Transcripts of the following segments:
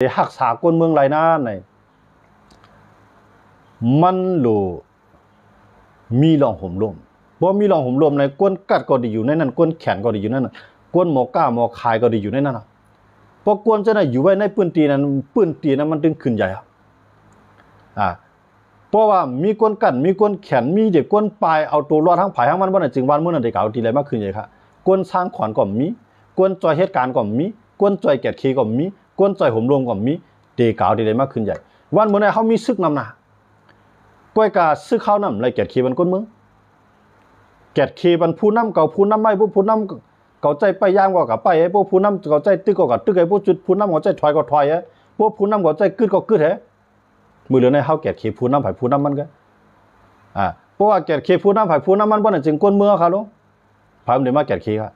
ໄດ້ຮັກສາຄົນເມືອງໄດ້ນັ້ນ ມັນໂລມີລອງໂຮມລົມ. ບໍ່ມີລອງໂຮມລົມໃນ ກົນກັດກໍໄດ້ຢູ່ໃນນັ້ນ, ກົນແຂນກໍໄດ້ຢູ່ໃນນັ້ນ, ກົນໝໍ້ຄ້າໝໍ້ຂາຍກໍໄດ້ຢູ່ໃນນັ້ນ. ເພາະຄົນຈະໄດ້ຢູ່ໄວ້ໃນພື້ນທີ່ນັ້ນ, ພື້ນທີ່ນັ້ນມັນຈຶ່ງຂຶ້ນໃຫຍ່. ອາ ເພາະວ່າມີຄົນກັ້ນ, ມີຄົນແຂນ, ມີແຕ່ຄົນປາຍເອົາໂຕລອດທາງໃຜທາງມັນ, ບໍ່ນັ້ນຈຶ່ງບ້ານເມືອງນັ້ນແຕ່ເກົ່າທີ່ໄດ້ມາຂຶ້ນໃຫຍ່ຄ່ະ. ຄົນສ້າງຂອນກໍມີ, ຄົນຊ່ອຍເຮັດການກໍມີ, ຄົນຊ່ອຍກວດເຄກໍມີ, ຄົນຊ່ອຍໂຮມລົມກໍມີ, ແຕ່ເກົ່າທີ່ໄດ້ມາຂຶ້ນໃຫຍ່. ບ້ານເມືອງໃນເຮົາມີຊຶກນຳໜ້າ, ກ້ອຍກາຊຶກເຮົານຳໄດ້ກວດເຄບັນຄົນເມືອງ, ກວດເຄບັນຜູ້ນຳເກົ່າ, ຜູ້ນຳໃໝ່, ຜູ້ນຳເກົ່າໃຈໄປຢາມກໍໄປ, ຜູ້ນຳເກົ່າໃຈຕຶກກໍຕຶກ, ຜູ້ຈຸດ, ຜູ້ນຳເກົ່າໃຈຖອຍກໍຖອຍ, ຜູ້ນຳເກົ່າໃຈກຶດກໍກຶດ. ມື້ເຫຼືອໃນເຮົາກວດເຄຜູ້ນຳໃຜຜູ້ນຳມັນກະ ອາ ເພາະວ່າກວດເຄຜູ້ນຳໃຜຜູ້ນຳມັນ ບໍ່ນັ້ນຈຶ່ງຄົນເມືອງເຮົາຄ່ະ ໄຜມັນໄດ້ມາກວດເຄຄ່ະ.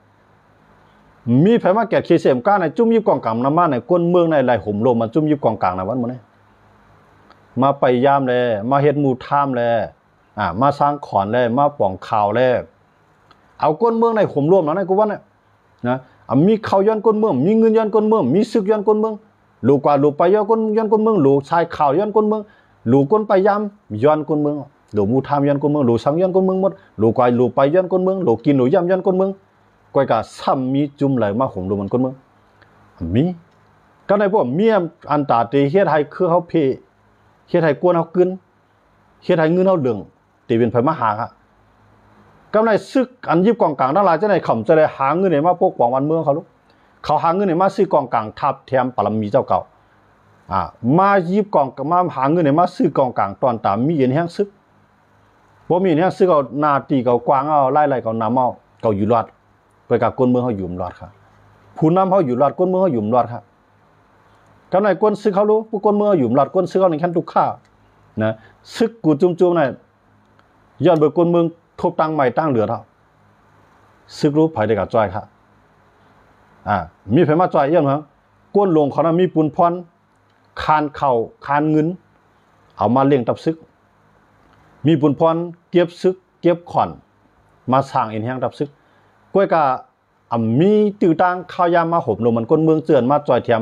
ມີໃຜມາກວດເຄເສມກາໃນຈຸ້ມຢິບກອງກາງນຳມາໃນຄົນເມືອງໃນໄດ້ໂຮມລົມມາຈຸ້ມຢິບກອງກາງນຳວັນມື້ນີ້ ມາໄປຢາມແລ ມາເຮັດໝູ່ທາມແລ ອາ ມາສ້າງຂອນແລ ມາປອງຂ່າວແລ ເອົາຄົນເມືອງໃນໂຮມລົມນຳໃນກຸວັນນະ. ນະ ອາ ມີເຂົ້າຍ້ອນຄົນເມືອງ, ມີເງິນຍ້ອນຄົນເມືອງ, ມີຊຶກຍ້ອນຄົນເມືອງ, ໂລກວ່າໂລໄປຍ້ອນຄົນ, ຍ້ອນຄົນເມືອງ, ໂລຊາຍຂ່າວຍ້ອນຄົນເມືອງ, ໂລຄົນໄປຢາມຍ້ອນຄົນເມືອງ, ໂລໝູ່ທາມຍ້ອນຄົນເມືອງ, ໂລສັງຍ້ອນຄົນເມືອງໝົດ, ໂລກວ່າໂລໄປຍ້ອນຄົນເມືອງ, ໂລກິນໂລຢາມຍ້ອນຄົນເມືອງ, ກ້ອຍກາຊ້ຳມີຈຸ້ມໄຫຼມາໂຮມລົມມັນຄົນເມືອງ. ມີ ກໍໃນພວກເມຍອັນຕາທີ່ເຮັດໃຫ້ຄືເຮົາເພ, ເຮັດໃຫ້ກວນເຮົາກຶນ, ເຮັດໃຫ້ເງິນເຮົາເຫຼືອງ ທີ່ເປັນໃຜມາຫາກະ ກຳໄລຊຶກອັນຢິບກອງກາງທັງຫຼາຍຈະໄດ້ເຂົ້າ ຈະໄດ້ຫາເງິນໃຫ້ມາປົກປ້ອງບ້ານເມືອງເຂົາລູກ. ເຂົາຫາເງິນໃຫ້ມາຊື້ກອງກາງ ທາບແຖມບາລະມີເຈົ້າເກົ່າ. ອາ ມາຢິບກອງ ມາຫາເງິນໃຫ້ມາຊື້ກອງກາງ ຕອນຕາມີເອັນແຮງຊຶກ. ບໍ່ມີເອັນແຮງຊຶກ ເອົາໜ້າທີ່ເຂົາກວ້າງ ເອົາລາຍໄດ້ເຂົານຳເອົາ ເຂົາຢູ່ລອດ. ເພາະກາຄົນເມືອງເຮົາຢູ່ລອດຄ່ະ. ຜູ້ນຳເຮົາຢູ່ລອດ ຄົນເມືອງເຮົາຢູ່ລອດຄ່ະ. ກຳໄລຄົນຊຶກເຮົາລູກ ຜູ້ຄົນເມືອງເຮົາຢູ່ລອດ ຄົນຊຶກເຮົານີ້ແຄ້ນທຸກຂ້ານະ. ຊຶກກູຈຸ້ມໆນັ້ນ ຍ້ອນເບີຄົນເມືອງທົບຕັ້ງໄມ້ຕັ້ງເຫຼືອດເຮົາ ຊຶກລູກໃຜໄດ້ກະຈ່ອຍຄ່ະ. ອາ ມີໃຜມາຈ່ອຍ ຍ້ອນວ່າ ກົນຫຼົງເຂົານະ ມີປຸນພອນ ຄານເຂົ້າຄານເງິນ ເອົາມາລ້ຽງທັບຊຶກ. ມີປຸນພອນເກັບຊຶກເກັບຂອນ ມາສ້າງເອັນແຮງທັບຊຶກ. ກ້ວຍກະ ອຳມີຕື້ຕ່າງຂ່າວຢາມມາໂຮມລົມມັນ ຄົນເມືອງເຈີນມາຈ່ອຍແຖມ,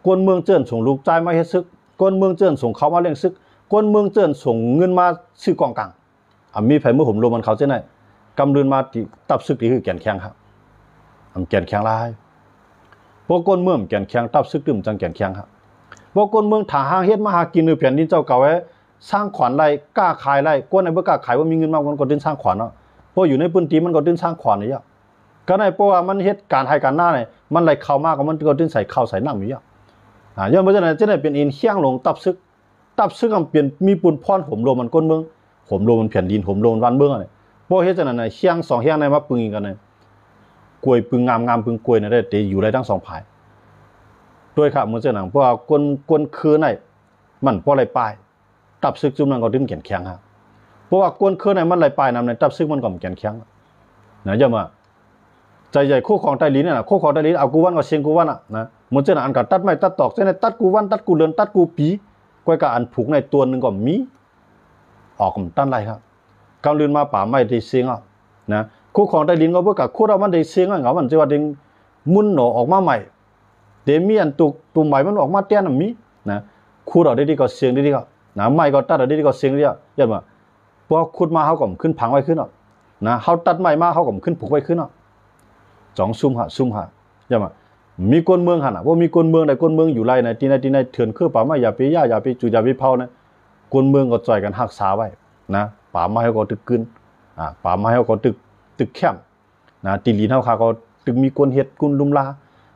ຄົນເມືອງເຈີນສົ່ງລູກຊາຍມາເຮັດຊຶກ, ຄົນເມືອງເຈີນສົ່ງເຂົ້າມາລ້ຽງຊຶກ, ຄົນເມືອງເຈີນສົ່ງເງິນມາຊື້ກອງກາງ. ອຳມີໃຜມາໂຮມລົມມັນເຂົາຈັ່ງໃດ ກຳລືນມາຕິ ຕັບຊຶກທີ່ຄືແກ່ນແຂງຄັກ. ອຳແກ່ນແຂງຫຼາຍ. ເພາະຄົນເມືອງແກ່ນແຂງ ຕັບຊຶກຕື່ມຈັ່ງແກ່ນແຂງຄັກ. ເພາະຄົນເມືອງຖ້າຫາກເຮັດມາຫາກິນຢູ່ແຜ່ນດິນເຈົ້າເກົ່າແລ້ວ ສ້າງຂວັນໄດ້ ຄ້າຂາຍໄດ້, ຄົນໃດບໍ່ຄ້າຂາຍ ບໍ່ມີເງິນມາ ມັນກໍຕື່ນສ້າງຂວັນເນາະ. ເພາະຢູ່ໃນພື້ນທີ່ມັນກໍຕື່ນສ້າງຂວັນຢູ່. ກະນັ້ນ ເພາະວ່າມັນເຮັດການໄຮ່ການນານີ້ ມັນໄດ້ເຂົ້າມາ ກໍມັນກໍຕື່ນໃຊ້ເຂົ້າໃຊ້ນ້ຳຢູ່. ອາ ຍ້ອນເພາະສະນັ້ນ ຈຶ່ງໄດ້ເປັນເອັນແຮງຂອງຕັບຊຶກ. ຕັບຊຶກມັນເປັນ ມີປຸນພອນໂຫມໂລມມັນຄົນເມືອງ, ໂຫມໂລມມັນແຜ່ນດິນ, ໂຫມໂລມມັນບ້ານເມືອງນີ້. ເພາະເຮັດຈັ່ງນັ້ນນະ ແຮງສອງແຮງໃນມາປຶງກັນນີ້ ກ້ວຍປຶງງາມ, ງາມປຶງກ້ວຍນີ້ໄດ້ ແຕ່ຢູ່ໄດ້ທັງສອງຝ່າຍ. ໂດຍຂະເໝືອນເຊັ່ນນັ້ນ ເພາະວ່າຄົນ, ຄົນຄືໃນມັນບໍ່ໄດ້ປາຍ ຕັບຊຶກຈຸ້ມນັ້ນກໍຈຶ່ງແຂງແຂງຮະ. ເພາະວ່າຄົນຄືໃນມັນໄດ້ປາຍນຳໃນ ຕັບຊຶກມັນກໍແຂງແຂງນະ. ຢ່າມາ ໃຈໃຫຍ່ຄູ່ຄອງໃຕ້ລີນນັ້ນນະ, ຄູ່ຄອງໃຕ້ລີນເອົາກູວັນກໍຊຽງກູວັນນະ. ເໝືອນເຊັ່ນນັ້ນ ອັນກໍຕັດໄມ້ຕັດຕອກ ເຊັ່ນນັ້ນ ຕັດກູວັນ ຕັດກູເດືອນ ຕັດກູປີ. ກ້ວຍກະອັນຜູກໃນຕົວໜຶ່ງກໍມີ ອອກກໍບໍ່ທັນໄດ້ຄັບ. ກຳລືນມາປ່າໄມ້ໄດ້ຊຽງເອົານະ, ຄູ່ຄອງໃຕ້ລີນກໍເບີກະຂຸດເອົາມັນໄດ້ຊຽງເອົາ ມັນຊິວ່າດຶງມຸນໜໍອອກມາໃໝ່ ເດມີອັນຕຸກຕຸ່ມໃບມັນອອກມາແຕ່ນນະມີນະ, ຂຸດເອົາໄດ້ດີກໍຊຽງໄດ້ດີກໍນະ, ໄມ້ກໍຕັດເອົາໄດ້ດີກໍຊຽງໄດ້ດີ. ຢ້ານວ່າ ພໍຂຸດມາເຮົາກໍຂຶ້ນຝັງໄວ້ຄືນເນາະນະ, ເຮົາຕັດໄມ້ມາເຮົາກໍຂຶ້ນຜູກໄວ້ຄືນເນາະ. ສອງຊຸມຫະ ຊຸມຫະ ຢ່າມາ ມີຄົນເມືອງຫັ້ນນະ, ບໍ່ມີຄົນເມືອງໃດຄົນເມືອງຢູ່ໄດ້ໃນທີ່ໃນ ທີ່ໃນເຖື່ອນເຄືອປ່າໄມ້ ຢ່າໄປຢ່າ ຢ່າໄປຈູດ ຢ່າໄປເຜົານະ. ຄົນເມືອງກໍຊ່ອຍກັນຮັກສາໄວ້ນະ, ປ່າໄມ້ເຮົາກໍຕຶກກືນ ອາ ປ່າໄມ້ເຮົາກໍຕຶກ ຕຶກແຄມນະ, ທີ່ດິນເຮົາຂ້າກໍຕຶກມີຄົນເຮັດກຸນລຸມລາ.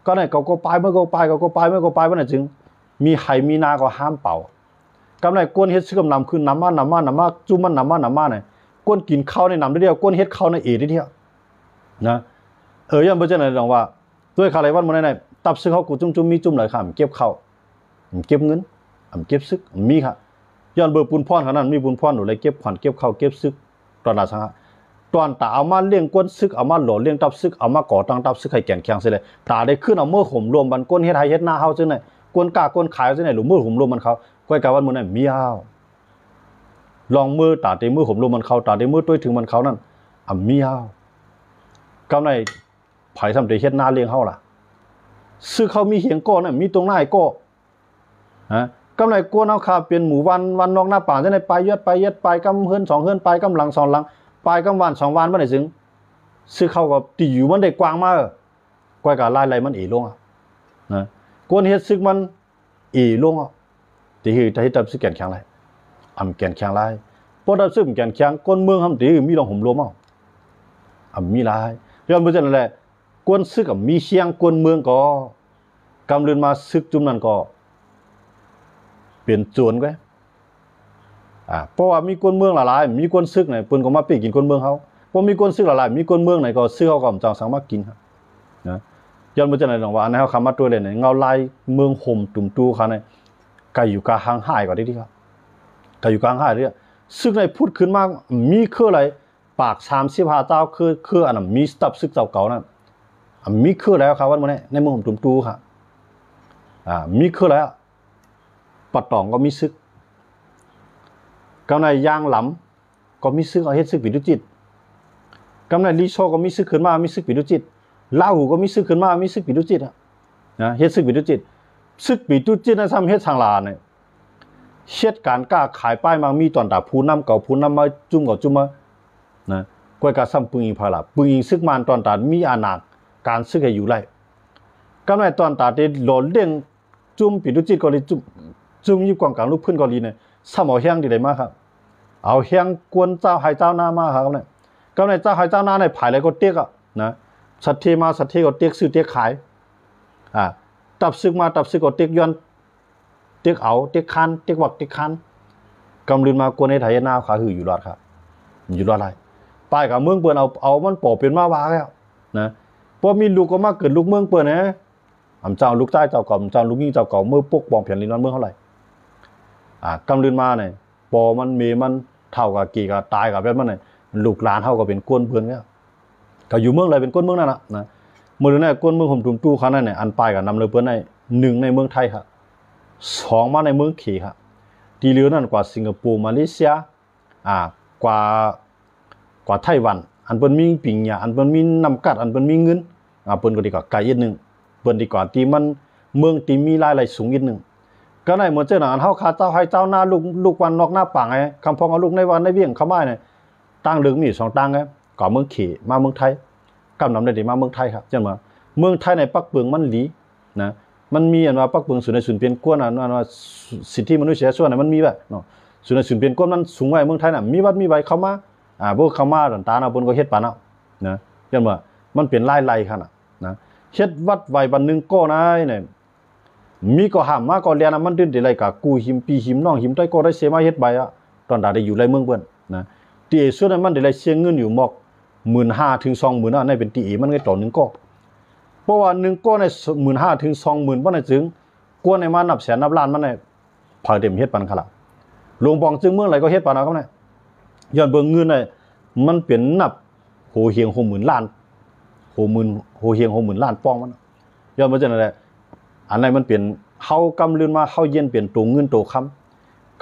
ກໍນັ້ນເຂົາກໍປາຍ ເມື່ອກໍປາຍ ເຂົາກໍປາຍ ເມື່ອກໍປາຍ ວ່ານັ້ນຈຶ່ງມີໄຮ່ມີນາກໍຫ້າມເປົາ. ກຳນັ້ນຄົນເຮັດຊຶກກຳນຳຄືນຳມາ ນຳມາ ນຳມາ ຈຸ້ມມັນນຳມາ ນຳມານະ, ຄົນກິນເຂົ້າໃນນຳໄດ້ດຽວ ຄົນເຮັດເຂົ້າໃນເອໄດ້ດຽວນະ. ເອີ ຢ້ານບໍ່ຈັ່ງໃດດອກວ່າ ດ້ວຍຄາໄລວັນມື້ໃນໃນ ຕັບຊຶກເຮົາກູຈຸ້ມຈຸ້ມ ມີຈຸ້ມຫຼາຍຂ້າມເກັບເຂົ້າ ເກັບເງິນ ອຳເກັບຊຶກ ມີຄ່ະ. ຍ້ອນເບີປຸນພອນຂະນັ້ນ ມີປຸນພອນໂດໄລເກັບຂວັນ ເກັບເຂົ້າ ເກັບຊຶກ ຕອນລາສັງຫະ ຕອນຕາເອົາມາລ້ຽງກົນຊຶກ ເອົາມາຫຼໍ່ລ້ຽງຕັບຊຶກ ເອົາມາກໍ່ຕັ້ງຕັບຊຶກໃຫ້ແຂງແຂງເສຍແລ້ວ ຕາໄດ້ຂຶ້ນເອົາເມືອໂຫມໂລມບັນ ຄົນເຮັດໄຮ່ເຮັດນາເຮົາຈັ່ງໃດ ຄົນຄ້າຄົນຂາຍເຮົາຈັ່ງໃດ ໂລເມືໂຫມໂລມບັນເຂົາ. ກ້ວຍກາວັນມື້ໃນມີເອົາ ລອງເມືຕາເຕເມືໂຫມໂລມບັນເຂົາ ຕາເຕເມືຕົວເຖິງບັນເຂົານັ້ນ ອຳມີເອົາ. ກຳໃນ ໃຜທຳໄດ້ເຮັດນາລ້ຽງເຮົາລະ? ຊຶກເຮົາມີຮຽງກໍນະ ມີຕົງນາຍກໍ ນະ. ກຳໃດກວນເຮົາຂ້າເປັນໝູ່ບ້ານ ບ້ານນອກນາປາງ ຈັ່ງໃດ ປາຍຍອດ ປາຍເຮັດ ປາຍກຳເຮືອນສອງເຮືອນ ປາຍກຳຫຼັງສອງຫຼັງ ປາຍກຳບ້ານສອງບ້ານ ບໍ່ໄດ້ ຊຶ່ງ ຊຶ່ງເຂົາກໍຕິຢູ່ມັນໄດ້ກວ້າງມາ ເອີ ກ້ອຍກະລາຍໄລ່ມັນເອລົງ ນະ. ກວນເຮັດສຶກມັນເອລົງ ຕິເຮັດ ເຮັດຕັບສຶກແກ່ນແຂງຫຼາຍ ອຳແກ່ນແຂງຫຼາຍ. ພໍຕັບຊຶກແກ່ນແຂງ ກວນເມືອງເຮົາຕິມີລອງໂຮມລວມ ອຳມີຫຼາຍ. ຍ້ອນເພາະສະນັ້ນແຫຼະ ກວນຊຶກອຳມີແຮງ ກວນເມືອງກໍ ກຳລື່ນມາຊຶກຈຸ່ມນັ້ນກໍເປັນໂຈນໄປ. ອາ ເພາະວ່າມີກວນເມືອງຫຼາຍໆ ມີກວນຊຶກນີ້ ເພິ່ນກໍມາເປ້ກິນກວນເມືອງເຮົາ. ພໍມີກວນຊຶກຫຼາຍໆ ມີກວນເມືອງນີ້ ກໍຊຶກເຮົາກໍຈະສັງມາກິນ ນະ. ຍ້ອນເພາະສະນັ້ນ ວ່າອັນໃດເຮົາຄຳມາຕົວເລນ ເງົາລາຍເມືອງໂຮມຕຸມຕູຂ້ານີ້ ກະຢູ່ກະຮັ່ງຮ້າຍກວ່າເດ ກະຢູ່ກະຮັ່ງຮ້າຍເດ. ຊຶກນີ້ຜຸດຂຶ້ນມາ ມີເຄືອຫຼາຍ ປາກສາມສິບຫ້າເຈົ້າ ຄື ຄືອັນມີສະຕັບຊຶກເຈົ້າເກົ່ານັ້ນ ອາ ມີຄືແລ້ວ ຂ້າວັນມື້ນີ້ ໃນເມືອງຫຸມຕຸມຕູ ອາ ມີຄືແລ້ວ. ປະຕອງກໍມີຊຶກ ກຳໃນຢາງລຳກໍມີຊຶກ ເຮັດຊຶກປີຕຸຈິດ. ກຳໃນລີຊໍກໍມີຊຶກຂຶ້ນມາ ມີຊຶກປີຕຸຈິດ. ລາຫູກໍມີຊຶກຂຶ້ນມາ ມີຊຶກປີຕຸຈິດ ນະ ເຮັດຊຶກປີຕຸຈິດ. ຊຶກປີຕຸຈິດນັ້ນ ຊ້ຳເຮັດສັງຫຼານ ເຮັດການຄ້າຂາຍປ້າຍໝາກມີ ຕອນຕາຜູ້ນຳເກົ່າ ຜູ້ນຳໃໝ່ ຈຸ່ມເກົ່າຈຸ່ມໃໝ່ ນະ. ກ້ອຍກະຊ້ຳປຶງອີງພາລາ ປຶງອີງຊຶກມານ ຕອນຕາມີອານາການຊຶກໃຫ້ຢູ່ໄດ້. ກຳໃນຕອນຕາທີ່ຫຼໍ່ເຫຼັ່ງ ຈຸ່ມປີຕຸຈິດກໍດີ ຈຸ່ມ ຈຸ່ມຢູ່ກອງກາງລູກພື້ນກໍດີນີ້ ຊ້ຳເອົາແຮງທີ່ໃດມາ ເອົາແຮງກວນເຈົ້າໄຮ່ເຈົ້ານາມາ ນະ. ກຳໃນເຈົ້າໄຮ່ເຈົ້ານາໃນ ຜາຍໃດກໍເຕັກ ນະ. ສັດເທມາ ສັດເທກໍເຕັກຊື້ເຕັກຂາຍ ອາ ຕັບຊຶກມາ ຕັບຊຶກກໍເຕັກຍ້ອນ ເຕັກເອົາ ເຕັກຄານ ເຕັກວັກເຕັກຄານ. ກຳລື່ນມາກວນເຮັດໄຮ່ເຮັດນາ ຂາຫື້ຢູ່ລອດ ຢູ່ລອດໄດ້. ປາຍກະເມືອງເພິ່ນເອົາ ເອົາມັນປໍເປັນມາວ່າແລ້ວ ນະ. ພໍມີລູກກໍມາເກີດລູກເມືອງເພິ່ນ ອຳເຈົ້າລູກຊາຍເຈົ້າເກົ່າ ອຳເຈົ້າລູກຍິງເຈົ້າເກົ່າ ເມືອປົກປ້ອງແຜ່ນດິນບ້ານເມືອງເຮົາໄດ້. ອາ ກຳລື່ນມານີ້ ພໍ່ມັນ ແມ່ມັນ ເຖົ້າກະເກກະຕາຍກະແບບນັ້ນ ລູກຫຼານເຮົາກໍເປັນກວນເພິ່ນແລ້ວ ກໍຢູ່ເມືອງໃດເປັນກວນເມືອງນັ້ນນະ ນະ. ມື້ນີ້ກວນເມືອງໂຮມຕຸມຕູຂ້ານັ້ນ ອັນປາຍກະນຳເລີເພິ່ນໃນ ໜຶ່ງໃນເມືອງໄທ ສອງມາໃນເມືອງເຂ ທີ່ເຫຼືອນັ້ນກວ່າສິງກະໂປ ມາເລເຊຍ ອາ ກວ່າ ກວ່າໄຕ້ຫວັນ ອັນເພິ່ນມີປິງຍາ ອັນເພິ່ນມີນ້ຳກັດ ອັນເພິ່ນມີເງິນ ອາ ເພິ່ນກໍດີກວ່າໄກອີກໜຶ່ງ ເພິ່ນດີກວ່າທີ່ມັນເມືອງທີ່ມີລາຍໄດ້ສູງອີກໜຶ່ງ. ກໍໃນເມື່ອເຈົ້ານັ້ນ ອັນເຮົາຂ້າເຈົ້າໄຮ່ເຈົ້ານາ ລູກ ລູກບ້ານນອກນາປາງ ຄຳພ້ອງເອົາລູກໃນບ້ານໃນວຽງເຂົ້າມານີ້ ທາງເລືອກມີສອງທາງ ກໍເມືອງເຂມາເມືອງໄທ ກຳນຳໄດ້ທີ່ມາເມືອງໄທ ຈັ່ງວ່າເມືອງໄທໃນປັກເປິງມັນດີ ນະ ມັນມີອັນວ່າປັກເປິງສູນໃດສູນເປັນກວນ ອັນ ອັນວ່າສິດທິມະນຸດສະຍະຊົນ ມັນມີແບບເນາະ ສູນໃດສູນເປັນກວນມັນສູງໄວ້ ເມືອງໄທນະ ມີວັດມີໄວເຂົ້າມາ ອາ ພວກເຂົ້າມາຕ່າງໆ ເພິ່ນກໍເຮັດປານເອົາ ນະ ຍ້ອນວ່າມັນເປັນລາຍໄລ່ຂະໜາດ ນະ ເຮັດວັດໄວບັນໜຶ່ງກໍນາຍ ມີກໍຫ້າມມາກໍແລ່ນ ມັນດຶງໄດ້ໄລ່ກະກູ້ຫິມ ປີຫິມ ນ້ອງຫິມ ໄຕ້ກໍໄດ້ເສມາເຮັດໄວ ຕອນຕາໄດ້ຢູ່ໄລ່ເມືອງເພິ່ນ ນະ ທີ່ເອສຸດ ມັນໄດ້ໄລ່ເສຍເງິນຢູ່ໝອກ ໝື່ນຫ້າເຖິງສອງໝື່ນ ອັນນັ້ນເປັນທີ່ເອ ມັນກໍຕໍ່ໜຶ່ງກໍ ເພາະວ່າໜຶ່ງກໍໃນໝື່ນຫ້າເຖິງສອງໝື່ນ ບໍ່ໄດ້ຈຶ່ງ ກວນໃນມານັບແສນນັບລ້ານ ມັນໃນ ໃຜເຕັມເຮັດປານຂະລະ ຫຼວງປອງຈຶ່ງເມືອງໃດກໍເຮັດປານເອົາກັບນັ້ນ ຍ້ອນເບິ່ງເງິນໃນ ມັນເປັນນັບໂຫຮຽງໂຫໝື່ນລ້ານ ໂຫໝື່ນ ໂຫຮຽງໂຫໝື່ນລ້ານປອງມັນ ຍ້ອນວ່າຈັ່ງນັ້ນແຫຼະ ອັນໃດມັນເປັນ ເຮົາກຳລືນມາ ເຮົາຢ້ຽນເປັນໂຕເງິນໂຕຄຳ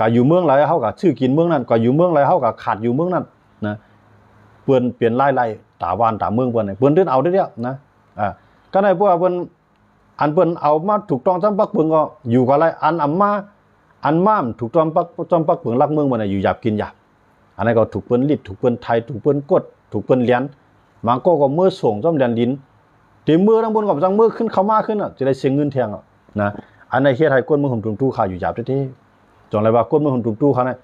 ກະຢູ່ເມືອງໃດເຮົາກະຊື້ກິນເມືອງນັ້ນ ກະຢູ່ເມືອງໃດເຮົາກະຂາດຢູ່ເມືອງນັ້ນນະ ເພິ່ນເປັນລາຍໄລ່ຕາບ້ານຕາເມືອງເພິ່ນ ເພິ່ນດຶງເອົາເດ້ອະນະ ອາ ກະໃນພວກເພິ່ນ ອັນເພິ່ນເອົາມາຖືກຕ້ອງຈຳປັກເປິງກໍຢູ່ກັນໄດ້ ອັນເອົາມາ ອັນມາຖືກຕ້ອງປັກ ຈຳປັກເປິງຫຼັກເມືອງບໍ່ໄດ້ຢູ່ຫຍາບກິນຫຍາບ ອັນນັ້ນກໍຖືກເພິ່ນລິດ ຖືກເພິ່ນໄຖ ຖືກເພິ່ນກົດ ຖືກເພິ່ນລຽນ ບາງກໍກໍເມືອສົ່ງຈຳລຽນດິນ ທີ່ເມືອນຳບົນກໍຈັ່ງເມືອຂຶ້ນເຂົ້າມາຂຶ້ນ ຈະໄດ້ເສຍເງິນແທງນະ ອັນນັ້ນເຮັດໃຫ້ຄົນເມືອງຫຸມຕຸມຕູ້ຂ້າຢູ່ຫຍາບແທ້ໆ ຈັ່ງໄດ້ວ່າຄົນເມືອງຫຸມຕຸມຕູ້ຂ້ານະ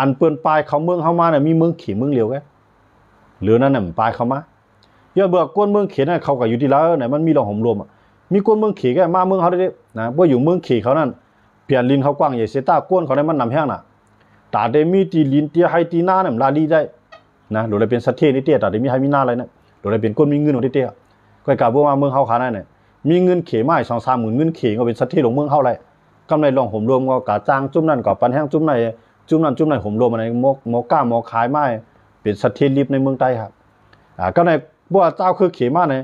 ອັນເພິ່ນປາຍເຂົ້າເມືອງເຮົາມານະ ມີເມືອງເຂເມືອງລຽວແກ ຫຼືນັ້ນນະປາຍເຂົ້າມາ ຍ້ອນວ່າຄົນເມືອງເຂນະ ເຂົາກໍຢູ່ທີ່ລາວນະ ມັນມີລອງໂຮມລວມ ມີຄົນເມືອງເຂນະ ມາເມືອງເຮົາໄດ້ເດ້ນະ ບໍ່ຢູ່ເມືອງເຂເຂົານັ້ນ ແຜ່ນດິນເຂົາກວ້າງໃຫຍ່ເສຍຕາ ຄົນເຂົາໄດ້ມັນນຳແຮງນະ ຕາແຕ່ມີທີ່ດິນທີ່ໄຮ່ທີ່ນານະ ລາລີໄດ້ນະ ໂດຍໄດ້ເປັນສັດເທນີ້ເຕ້ ຕາແຕ່ມີໄຮ່ມີນາໄດ້ນະ ໂດຍໄດ້ເປັນຄົນມີເງິນໄດ້ເຕ້ ຂ້ອຍກະບໍ່ວ່າເມືອງເຮົາຂະໜາດນັ້ນ ມີເງິນເຂມາສອງສາມໝື່ນ ເງິນເຂກໍເປັນສັດເທຂອງເມືອງເຮົາແຫຼະ ກຳໄລລອງໂຮມລວມກໍກະຈ້າງຈຸ້ມນັ້ນ ກໍປັນແຮງຈຸ້ມນັ້ນ ຈຸ້ມນັ້ນຈຸ້ມນັ້ນໂຮມລວມ ອັນນີ້ໝໍ ໝໍຄ້າໝໍຂາຍມາ ເປັນສັດເທລິບໃນເມືອງໃຕ້ ອາ ກຳໄລ ບໍ່ວ່າເຈົ້າຄືເຂມານີ້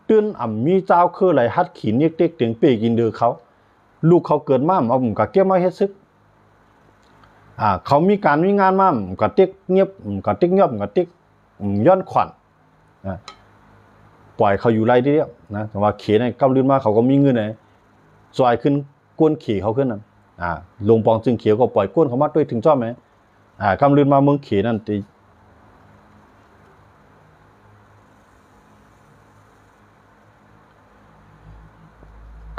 ຕື່ນອຳມີເຈົ້າຄືໄລຫັດຂີ້ເນັກເຕັກເຕັງເປ້ກິນເດີເຂົາ ລູກເຂົາເກີດມາ ອຳກະເກັບມາເຮັດຊຶກ ອາ ເຂົາມີການມີງານມາ ອຳກະເຕັກງຽບ ອຳກະເຕັກງຽບ ອຳກະເຕັກ ອາ ຍ້ອນຂວັນ ອາ ປ່ອຍເຂົາຢູ່ໄລ່ເດ ນະ ແຕ່ວ່າເຂນະ ກຳລືນມາເຂົາກໍມີເງິນນະ ຊ່ອຍຂຶ້ນ ກວນເຂເຂົາຂຶ້ນນັ້ນ ອາ ຫຼົງປອງຈຶ່ງຂຽວກໍປ່ອຍກົ້ນເຂົ້າມາດ້ວຍເຖິງຈ້ອມແມ ອາ ກຳລື່ນມາເມືອງເຂນັ້ນຕິ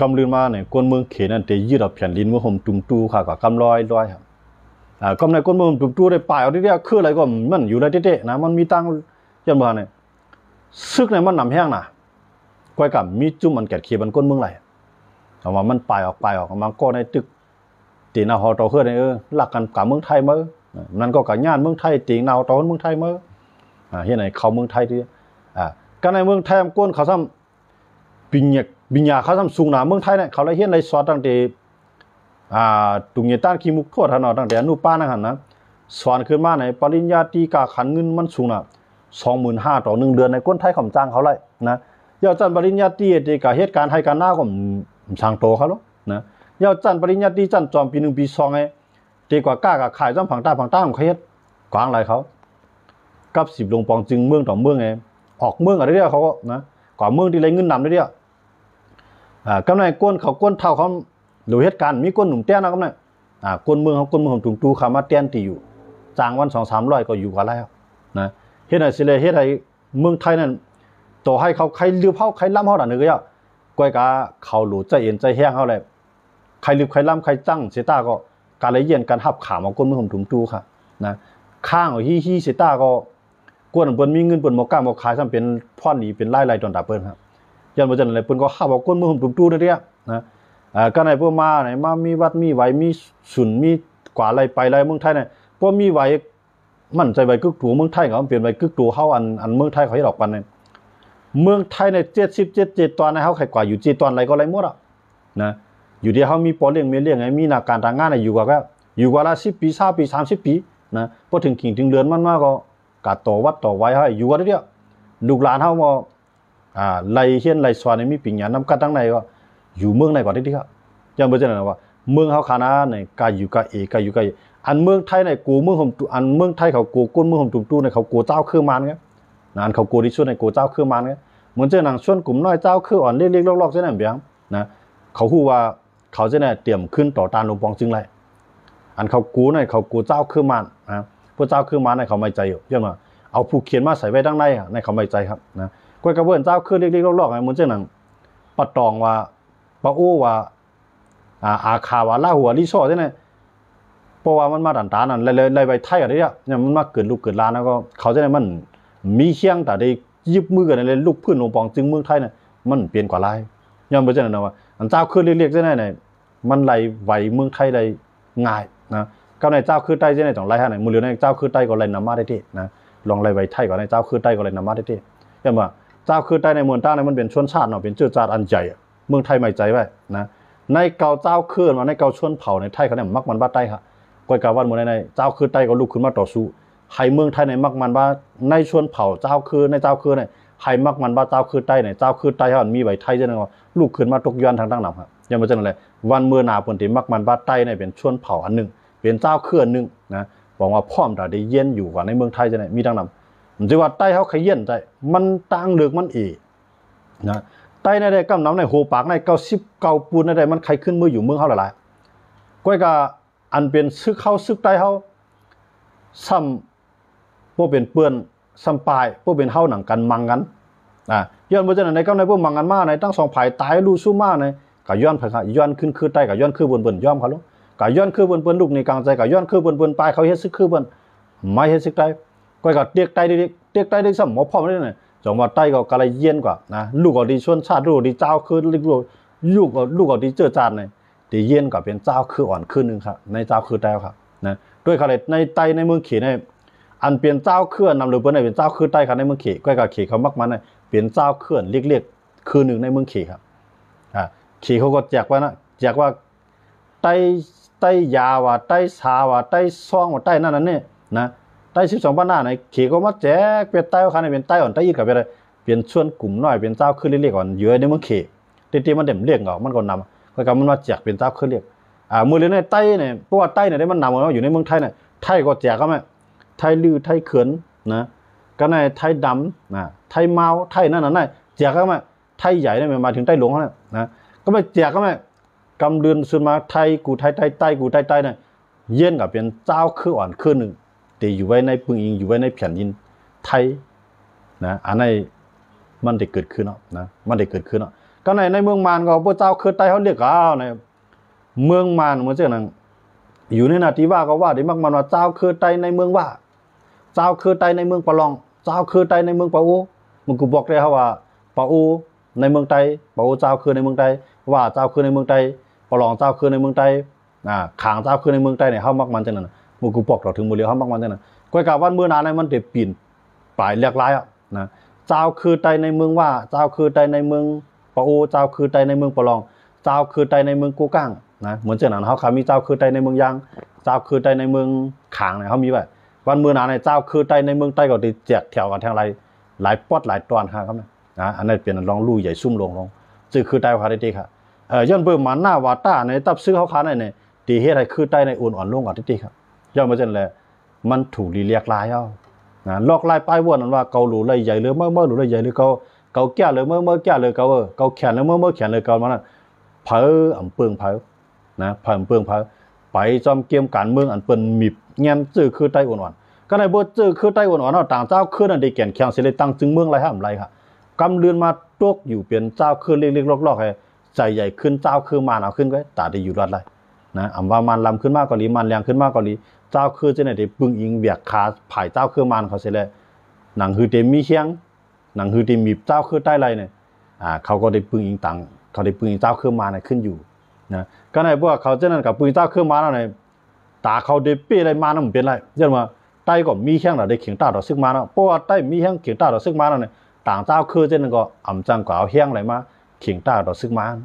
ກຳລືນມານີ້ ກົ້ນເມືອງເຂນັ້ນຕິຍຶດເອົາແຜ່ນດິນເມືອງຫົມຕຸມຕູຄ່າກໍກຳລອຍໆ ອາ ກຳໃນກົ້ນເມືອງຫົມຕຸມຕູໄດ້ປາຍເອົາເດ ຄືໃດກໍມັນຢູ່ໄດ້ເຕະໆນະ ມັນມີຕັ້ງ ຢ້ານບໍ່ຫັ້ນ ສຶກນີ້ມັນນຳແຮງນະ ກ້ອຍກະມີຈຸ່ມອັນແກດເຂບອັນກົ້ນເມືອງໄຫຼ ເພາະວ່າມັນປາຍອອກ ປາຍອອກ ມັນກໍໃນຕຶກ ຕີນາວເຮົາຕໍ່ເຮືອນ ເອີ ລັກກັນກັບເມືອງໄທເມີ ນັ້ນກໍກະຍານເມືອງໄທ ຕີນາວຕໍ່ເຮືອນເມືອງໄທເມີ ອາ ເຮັດໃຫ້ເຂົ້າເມືອງໄທຕິ ອາ ກັນໃນເມືອງໄທ ອຳກ້ນເຂົາຊ້ຳ ປິນຍາ ປິນຍາເຂົາຊ້ຳສູງໜ້າເມືອງໄທນະ ເຂົາໄດ້ຮຽນໄດ້ສອນຕັ້ງແຕ່ ອ່າ ຕຸງເຍຕ້ານຂີ້ມຸກທວດຫັ້ນເນາະ ຕັ້ງແຕ່ອະນຸບານຫັ້ນນະ ສອນຂຶ້ນມາໃນປະລິນຍາຕີກາຂັນເງິນມັນສູງນະ ສອງໝື່ນຫ້າຕໍ່ໜຶ່ງເດືອນໃນ ຄົນໄທເຂົາຈ້າງເຂົາໄດ້ນະ ຍາວຊັ້ນປະລິນຍາຕີເດກະເຮັດການໄຮ່ການນາກໍຊ່າງໂຕເຂົາໂລດນະ ຍາວຊັ້ນປະລິນຍາຕີຊັ້ນຈອມປີໜຶ່ງປີສອງໃຫ້ ເດກວ່າກ້າກະຂາຍຈ້ຳຜັງຕາຜັງຕາຂອງເຂົາເຮັດ ກວາງຫຼາຍເຂົາ ກັບສິບຫຼົງປອງຈຶ່ງເມືອງຕໍ່ເມືອງໃຫ້ ອອກເມືອງກະໄດ້ເດເຂົານະ ກວ່າເມືອງທີ່ໄດ້ເງິນນຳໄດ້ເດ ອາ ກຳໃນກ້ນເຂົາ ກົ້ນເຖົ້າເຂົາ ຫຼືເຮັດການ ມີກົ້ນໜຸ່ມແຕ່ນນະ ກຳໃນ ອາ ກົ້ນເມືອງເຮົາ ກົ້ນເມືອງຂອງຕຸງຕູເຂົ້າມາແຕ່ນທີ່ຢູ່ ຈ້າງວັນສອງສາມຮ້ອຍກໍຢູ່ກວ່າແລ້ວນະ ເຮັດໃຫ້ຊິເລ ເຮັດໃຫ້ເມືອງໄທນັ້ນ ຕໍ່ໃຫ້ເຂົາໃຄລຶບເຮົາ ໃຄລ້ຳເຮົາດານໜຶ່ງກໍຢ່າ ກ້ອຍກະເຂົາຫຼູໃຈເອັນໃຈແຮງເຮົາແຫຼະ ໃຄລຶບໃຄລ້ຳໃຄຈັ້ງເສຍຕາກໍ ກະເລີຍຢ້ຽນກັນຮັບຂາມເອົາກົ້ນເມືອງຂອງຕຸງຕູຄ່ະນະ ຄ້າງເອົາຮີໆເສຍຕາກໍ ກວນເພິ່ນມີເງິນເພິ່ນບໍ່ກ້າບໍ່ຂາຍ ຊ້ຳເປັນພອນດີເປັນລາຍໄລ່ຕອນຕາເພິ່ນ ຢ້ານບໍ່ຈັ່ງນັ້ນເພິ່ນກໍຮັບເອົາກົ້ນເມືອງຂອງຕຸງຕູນັ້ນເດ ນະ ເອີ ກະໃຫ້ພວກມານີ້ ມາມີວັດມີໄຫວ ມີສຸນ ມີກວ່າໄລ່ໄປໄລ່ເມືອງໄທນີ້ ພວກມີໄຫວ ມັນໃສ່ໄຫວກຶກຕົວເມືອງໄທ ກໍມັນເປັນໄຫວກຶກຕົວເຮົາ ອັນ ອັນເມືອງໄທເຂົາເຮັດອອກປັນນີ້ ເມືອງໄທນີ້ ເຈັດສິບເຈັດ ເຈັດຕອນໃນ ເຮົາໃຄກວ່າຢູ່ເຈັດຕອນໄລ່ກໍໄລ່ໝົດອະນະ ຢູ່ທີ່ເຮົາມີພໍ່ລ້ຽງແມ່ລ້ຽງ ມີໜ້າການຕາງງານໃຫ້ຢູ່ກວ່າ ກໍຢູ່ກວ່າລະສິບປີ ຊາວປີ ສາມສິບປີນະ ພໍເຖິງຂີງເຖິງເດືອນມັນມາກໍ ກະຕໍ່ວັດຕໍ່ໄຫວເຮົາໃຫ້ຢູ່ກວ່າເດ ລູກຫຼານເຮົາບໍ່ ອ່າ ໄລ່ຮຽນໄລ່ສອນໃຫ້ມີປິນຍານຳກັນທາງໃນກໍ ຢູ່ເມືອງໃນກ່ອນເດ ຢ້ານບໍ່ຈັ່ງນັ້ນວ່າ ເມືອງເຮົາຂະໜາດໃນ ກະຢູ່ກະເອ ກະຢູ່ກະເອ ອັນເມືອງໄທໃນ ໂກເມືອງຂອງ ອັນເມືອງໄທເຂົາໂກກົ້ນເມືອງຂອງຕຸງຕູໃນ ເຂົາໂກເຈົ້າຄືມານນະ ອັນເຂົາໂກທີ່ສຸດໃນໂກເຈົ້າຄືມານນະ ເໝືອນຈັ່ງໜັງຊົນກຸ່ມນ້ອຍເຈົ້າຄືອ່ອນເລັກໆລອກໆຈັ່ງນັ້ນເບຍນະ ເຂົາຮູ້ວ່າ ເຂົາຈະໄດ້ຕຽມຂຶ້ນຕໍ່ຕ້ານຫຼົງປອງຈຶ່ງໄລ່ ອັນເຂົາກູນັ້ນ ເຂົາກູເຈົ້າຄືມານນະ ພວກເຈົ້າຄືມານນັ້ນເຂົາໄມ່ໃຈຢູ່ ຍ້ອນວ່າເອົາຜູ້ຂຽນມາໃສ່ໄວ້ທາງໃນ ໃນເຂົາໄມ່ໃຈຄັບນະ ກ້ອຍກະເອີ້ນເຈົ້າຄືເລັກໆລອກໆ ເໝືອນຈັ່ງໜັງປະຕອງວ່າ ປະໂອວ່າ ອາ ອາຄາວ່າ ລາຫົວ ລີຊໍຈັ່ງນັ້ນ ເພາະວ່າມັນມາຕັນຕານັ້ນ ແລ້ວ ແລ້ວໄວໄທກໍໄດ້ ມັນມາເກີດລູກເກີດຫຼານ ແລ້ວກໍເຂົາຈັ່ງນັ້ນມັນມີຮຽງຕາໄດ້ ຢິບມືກັນແລ້ວ ລຸກພື້ນຫຼົງປອງຈຶ່ງເມືອງໄທນະ ມັນປ່ຽນກວ່າຫຼາຍ ຍ້ອນບໍ່ຈັ່ງນັ້ນນະວ່າ ອັນເຈົ້າຄືເລັກໆຈັ່ງໃດນະ ມັນໄລ່ໄຫວເມືອງໄທໄດ້ງ່າຍນະ ກັບໃນເຈົ້າຄືໄຕ້ຈັ່ງໃດຕ້ອງໄລ່ຫັ້ນນະ ມື້ເຫຼືອໃນເຈົ້າຄືໄຕ້ກໍໄລ່ນຳມາໄດ້ເດ້ນະ ລອງໄລ່ໄຫວໄທກ່ອນ ໃນເຈົ້າຄືໄຕ້ກໍໄລ່ນຳມາໄດ້ເດ້ ຍ້ອນວ່າເຈົ້າຄືໄຕ້ໃນເມືອງຕ່າງໃນ ມັນເປັນຊົນຊາດເນາະ ເປັນເຊື້ອຊາດອັນໃຫຍ່ ເມືອງໄທໄວ້ໃຈໄວ້ນະ ໃນເກົ່າເຈົ້າຄື ວ່າໃນເກົ່າຊົນເຜົ່າໃນໄທເຂົານີ້ມັກມັນວ່າໄຕ້ ກໍກາວັນມື້ໃນ ໃນເຈົ້າຄືໄຕ້ກໍລຸກຂຶ້ນມາຕໍ່ສູ້ ໃຫ້ເມືອງໄທໃນມັກມັນວ່າ ໃນຊົນເຜົ່າເຈົ້າຄື ໃນເຈົ້າຄືໃນ ໃຫ້ມັກມັນວ່າເຈົ້າຄືໄຕ້ໃນ ເຈົ້າຄືໄຕ້ເຮົາມີໄວ້ໄທຈັ່ງນັ້ນ ລຸກຂຶ້ນມາຕົກຍ້ອນທັງຕັ້ງນຳ ຍ້ອນວ່າຈັ່ງນັ້ນແຫຼະ ວັນມື້ໜ້າເພິ່ນທີ່ມັກມັນວ່າໄຕ້ໃນ ເປັນຊົນເຜົ່າອັນໜຶ່ງ ເປັນເຈົ້າຄືອັນໜຶ່ງນະ ຫວັງວ່າພ້ອມຕາໄດ້ຢ້ຽນຢູ່ກັນໃນເມືອງໄທຈັ່ງນັ້ນ ມີທັງນຳ ມັນຊິວ່າໄຕ້ເຮົາຂະຫຍັນໄຕ້ ມັນຕ່າງເລິກມັນເອ ນະ ໄຕ້ໃນໄດ້ກຳນຳໃນໂຫປາກໃນ ເກົ້າສິບເກົ້າປູນໃນໄດ້ ມັນໄຄຂຶ້ນເມືອຢູ່ເມືອງເຮົາຫຼາຍໆ ກ້ອຍກະ ອັນເປັນຊຶກເຮົາ ຊຶກໄຕ້ເຮົາ ຊ້ຳບໍ່ເປັນເປື້ອນ ຊ້ຳປາຍ ບໍ່ເປັນເຮົາໜັງກັນມັງກັນ ອາ ຍ້ອນບໍ່ຈັ່ງນັ້ນໃນ ກຳໃນພວກມັງກັນມາໃນ ທັງສອງຝ່າຍຕາຍລຸຊຸມມາໃນ ກະຍ້ອນໃຜຄະ ຍ້ອນຂຶ້ນຄືໄຕ້ ກະຍ້ອນຄືເພິ່ນ ເພິ່ນຍອມເຂົາລົງ ກະຍ້ອນຄືເພິ່ນ ເພິ່ນລຸກໜີກາງໃຈ ກະຍ້ອນຄືເພິ່ນ ເພິ່ນປາຍເຂົາເຮັດຊຶກຄືເພິ່ນ ມາເຮັດຊຶກໄຕ້ ກ້ອຍກະຕຽກໄຕ້ເດັກ ຕຽກໄຕ້ເດັກຊ້ຳບໍ່ພ້ອມເດ້ນະ ຈັ່ງວ່າໄຕ້ກໍກະໄລຢ້ຽນກວ່ານະ ລຸກອອກດີຊົນຊາດ ລຸກອອກດີເຈົ້າຄື ລຸກ ລຸກອອກດີເຈີຈາດໃນ ໄດ້ຢ້ຽນກວ່າເປັນເຈົ້າຄືອ່ອນຄືໜຶ່ງຄັບ ໃນເຈົ້າຄືໄຕ້ເຮົາຄັບນະ ດ້ວຍຄະເລັດໃນໄຕ້ໃນເມືອງເຂໃນ ອັນເປັນເຈົ້າຄືນຳເລີເພິ່ນໃນເປັນເຈົ້າຄືໄຕ້ຄັບ ໃນເມືອງເຂ ກ້ອຍກະເຂເຂົາມັກມັນໃນ ເປັນເຈົ້າຄືເລັກໆຄືໜຶ່ງໃນເມືອງເຂຄັບ ອາ ເຂເຂົາກໍແຈກວ່ານະ ແຈກວ່າ ໄຕ້ ໄຕ້ຢາວ່າ ໄຕ້ຊາວ່າ ໄຕ້ຊອງວ່າ ໄຕ້ນັ້ນອັນນີ້ນະ ໄຕ້ສິບສອງບັນນາໃນ ເຂກໍມາແຈກເປັນໄຕ້ເຮົາຄັບ ໃນເປັນໄຕ້ອ່ອນ ໄຕ້ອິດກໍເປັນ ເປັນຊົນກຸ່ມນ້ອຍ ເປັນເຈົ້າຄືເລັກໆອ່ອນ ຢູ່ໃນເມືອງເຂ ເຕັມໆ ມັນເຕັມລ້ຽງເອົາ ມັນກໍນຳ ແລ້ວກໍມັນມາແຈກເປັນເຈົ້າຄືເລັກ ອາ ມື້ເລີຍໃນໄຕ້ນີ້ ເພາະວ່າໄຕ້ນີ້ໄດ້ມັນນຳເນາະ ຢູ່ໃນເມືອງໄທນີ້ ໄທກໍແຈກເອົາແມ່ ໄທລື ໄທເຂືອນນະ ກໍໃນໄທດຳນະ ໄທມາວ ໄທນັ້ນນະ ແຈກເອົາແມ່ ໄທໃຫຍ່ນີ້ ໝາຍເຖິງໄຕ້ຫຼວງເຮົານີ້ນະ ກໍໄປແຈກເອົາແມ່ ກຳເລື່ອນສຸດມາ ໄທກູໄທ ໄທ ໄທກູໄທ ໄທນັ້ນ ຢ້ຽງກັບເປັນເຈົ້າເຄືອອ່ອນເຄືອໜຶ່ງ ທີ່ຢູ່ໄວ້ໃນປຶງອີງ ຢູ່ໄວ້ໃນແຜ່ນດິນໄທນະ. ອັນນັ້ນມັນໄດ້ເກີດຂຶ້ນເນາະນະ ມັນໄດ້ເກີດຂຶ້ນເນາະ. ກໍໃນ ໃນເມືອງມານກໍພວກເຈົ້າເຄີໄຕເຮົາລຽກເອົາໃນເມືອງມານ ເໝືອນຈັ່ງນັ້ນ ຢູ່ໃນນາທິວາກໍວ່າໄດ້ມັກມັນວ່າເຈົ້າເຄີໄຕໃນເມືອງວາ ເຈົ້າເຄີໄຕໃນເມືອງປະລອງ ເຈົ້າເຄີໄຕໃນເມືອງປາໂອ. ມັນກໍບອກໄດ້ເຮົາວ່າປາໂອໃນເມືອງໄຕ ປາໂອເຈົ້າເຄີໃນເມືອງໄຕ ວາເຈົ້າເຄີໃນເມືອງໄຕ ປະລອງເຈົ້າເຄີໃນເມືອງໄຕ ອ່າ ຂາງເຈົ້າຄືໃນເມືອງໃຕ້ນີ້ ເຮົາມັກມັນຈັ່ງນັ້ນນະ. ໝູ່ກູປອກເວົ້າເຖິງໝູ່ເລີຍ ເຮົາມັກມັນຈັ່ງນັ້ນ. ກ້ອຍກາວານເມື່ອນານະ ມັນໄດ້ປິ່ນປາຍຫຼາກຫຼາຍອະນະ. ເຈົ້າຄືໃຕ້ໃນເມືອງວາ ເຈົ້າຄືໃຕ້ໃນເມືອງປາໂອ ເຈົ້າຄືໃຕ້ໃນເມືອງປະລອງ ເຈົ້າຄືໃຕ້ໃນເມືອງໂກກາງນະ. ເໝືອນເຊັ່ນນັ້ນ ເຮົາຄະມີເຈົ້າຄືໃຕ້ໃນເມືອງຢາງ ເຈົ້າຄືໃຕ້ໃນເມືອງຂາງນີ້ ເຮົາມີໄວ້. ວານເມື່ອນານະ ເຈົ້າຄືໃຕ້ໃນເມືອງໃຕ້ກໍໄດ້ແຈກແຖວກັນທາງຫຼາຍ ຫຼາຍປອດຫຼາຍຕອນຄັບນະ. ອັນນັ້ນເປັນລອງຮູ້ໃຫຍ່ຊຸມຫຼວງ ລອງ ເຈົ້າຄືໃຕ້ພະໄດ້ຕິຄັບ. ເອີ ຍ້ອນເບິ່ງມານະວາຕະໃນຕັບຊຶກເຮົາຄະໃນນີ້ ທີ່ເຮັດໃຫ້ຄືໃຕ້ໃນໂອນອ່ອນລົງອາທິຕິຄັບ. ຍ້ອນວ່າຈັ່ງແຫຼະ ມັນຖືກລີແລກຫຼາຍເອົານະ ລອກລາຍປາຍວນນັ້ນວ່າ ເກົາຫຼູໄລໃຫຍ່ເລີ ເມົາເມົາຫຼູໄລໃຫຍ່ເລີ ເກົາ ເກົາແກ່ເລີ ເມົາເມົາແກ່ເລີ ເກົາ ເອີ ເກົາແຂນເລີ ເມົາເມົາແຂນເລີ ເກົາມານັ້ນ ໃຜອຳເປິງໃຜນະ ໃຜອຳເປິງໃຜ ໄປຈອມເກມການເມືອງອັນເພິ່ນໝິບແງນເຈົ້າຄືໃຕ້ໂອນອ່ອນ. ກະໃນບໍ່ເຈົ້າຄືໃຕ້ໂອນອ່ອນເນາະ ຕ່າງເຈົ້າຄືນັ້ນໄດ້ແກ່ນແຂງເສຍເລີຍ ຕັ້ງຈຶ່ງເມືອງໄລຫາມໄລຄັບ. ກຳເລື່ອນມາຕົກຢູ່ເປັນເຈົ້າຄືເລັກໆລອກໆ ໃຫ້ ໃຈໃຫຍ່ຂຶ້ນ ເຈົ້າຄືມານເອົາຂຶ້ນໄວ້ ຕາໄດ້ຢູ່ລອດໄດ້ນະ. ອຳວ່າມານລຳຂຶ້ນມາກໍດີ ມານແລງຂຶ້ນມາກໍດີ ເຈົ້າຄືຈັ່ງໃດໄດ້ປຶງອີງແບກຂາ ພາຍເຈົ້າຄືມານເຂົາເສຍແລ້ວ ໜັງຮືໄດ້ມີແຮງ ໜັງຮືໄດ້ມີເຈົ້າຄືໃຕ້ໄດ້ນີ້ ອ່າ ເຂົາກໍໄດ້ປຶງອີງຕັງ ເຂົາໄດ້ປຶງອີງເຈົ້າຄືມານໃຫ້ຂຶ້ນຢູ່ນະ. ກະໃນພວກເຂົາຈັ່ງນັ້ນກໍປຶງເຈົ້າຄືມານເອົາໃນ ຕາເຂົາໄດ້ເປ້ໄດ້ມານນຳເປັນໄດ້ ຍ້ອນວ່າໃຕ້ກໍມີແຮງລະໄດ້ເຄັ່ງຕ້ານຕໍ່ຊຶກມານເນາະ. ເພາະວ່າໃຕ້ມີແຮງເຄັ່ງຕ້ານຕໍ່ຊຶກມານເນາະ ຕ່າງເຈົ້າຄືເຊັ່ນນັ້ນກໍອຳຈັ່ງກໍເອົາແຮງໄດ້ມາເຄັ່ງຕ້ານຕໍ່ຊຶກມານ.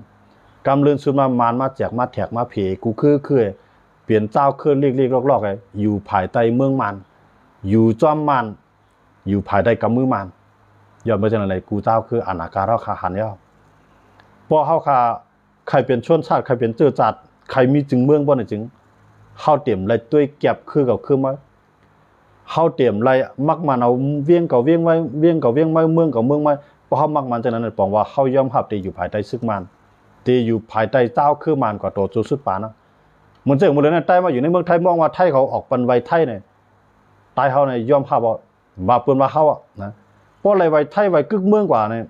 ກຳເລື່ອນສຸດມາ ມານມາແຈກມາແທກມາເພ ກູຄືຄື ເປັນເຈົ້າຄືເລັກໆລອກໆ ຢູ່ພາຍໃຕ້ເມືອງມານ ຢູ່ຈອມມານ ຢູ່ພາຍໃຕ້ກຳມືມານ. ຍ້ອນເປັນຈັ່ງນັ້ນແຫຼະ ກູເຈົ້າຄືອານາການເຮົາຄະຫັນແລ້ວ ເພາະເຮົາຄະ ໃຄເປັນຊົນຊາດ ໃຄເປັນເຈີ້ຈາດ ໃຄມີຈຶ່ງເມືອງບໍ່ນີ້ຈຶ່ງ ເຮົາຕຽມໄລ່ຕົວແກັບຄືເກົ່າຄືໃໝ່ ເຮົາຕຽມໄລ່ມັກມັນເອົາວຽງເກົ່າວຽງໃໝ່ ວຽງເກົ່າວຽງໃໝ່ ເມືອງເກົ່າເມືອງໃໝ່. ເພາະເຮົາມັກມັນຈັ່ງນັ້ນ ປອງວ່າເຮົາຍອມຮັບທີ່ຢູ່ພາຍໃຕ້ຊຶກມານ ທີ່ຢູ່ພາຍໃຕ້ເຈົ້າຄືມານກວ່າໂຕຈຸດສຸດປານນະ. ເໝືອນເຊິ່ງມື້ເລີຍນະ ໃຕ້ມາຢູ່ໃນເມືອງໄທ ມອງວ່າໄທເຂົາອອກປັນໄວໄທນີ້ ໃຕ້ເຮົານີ້ຍອມຮັບເອົາ ວ່າເພິ່ນວ່າເຮົາອະນະ ເພາະໄລ່ໄວໄທໄວກຶກເມືອງກວ່ານີ້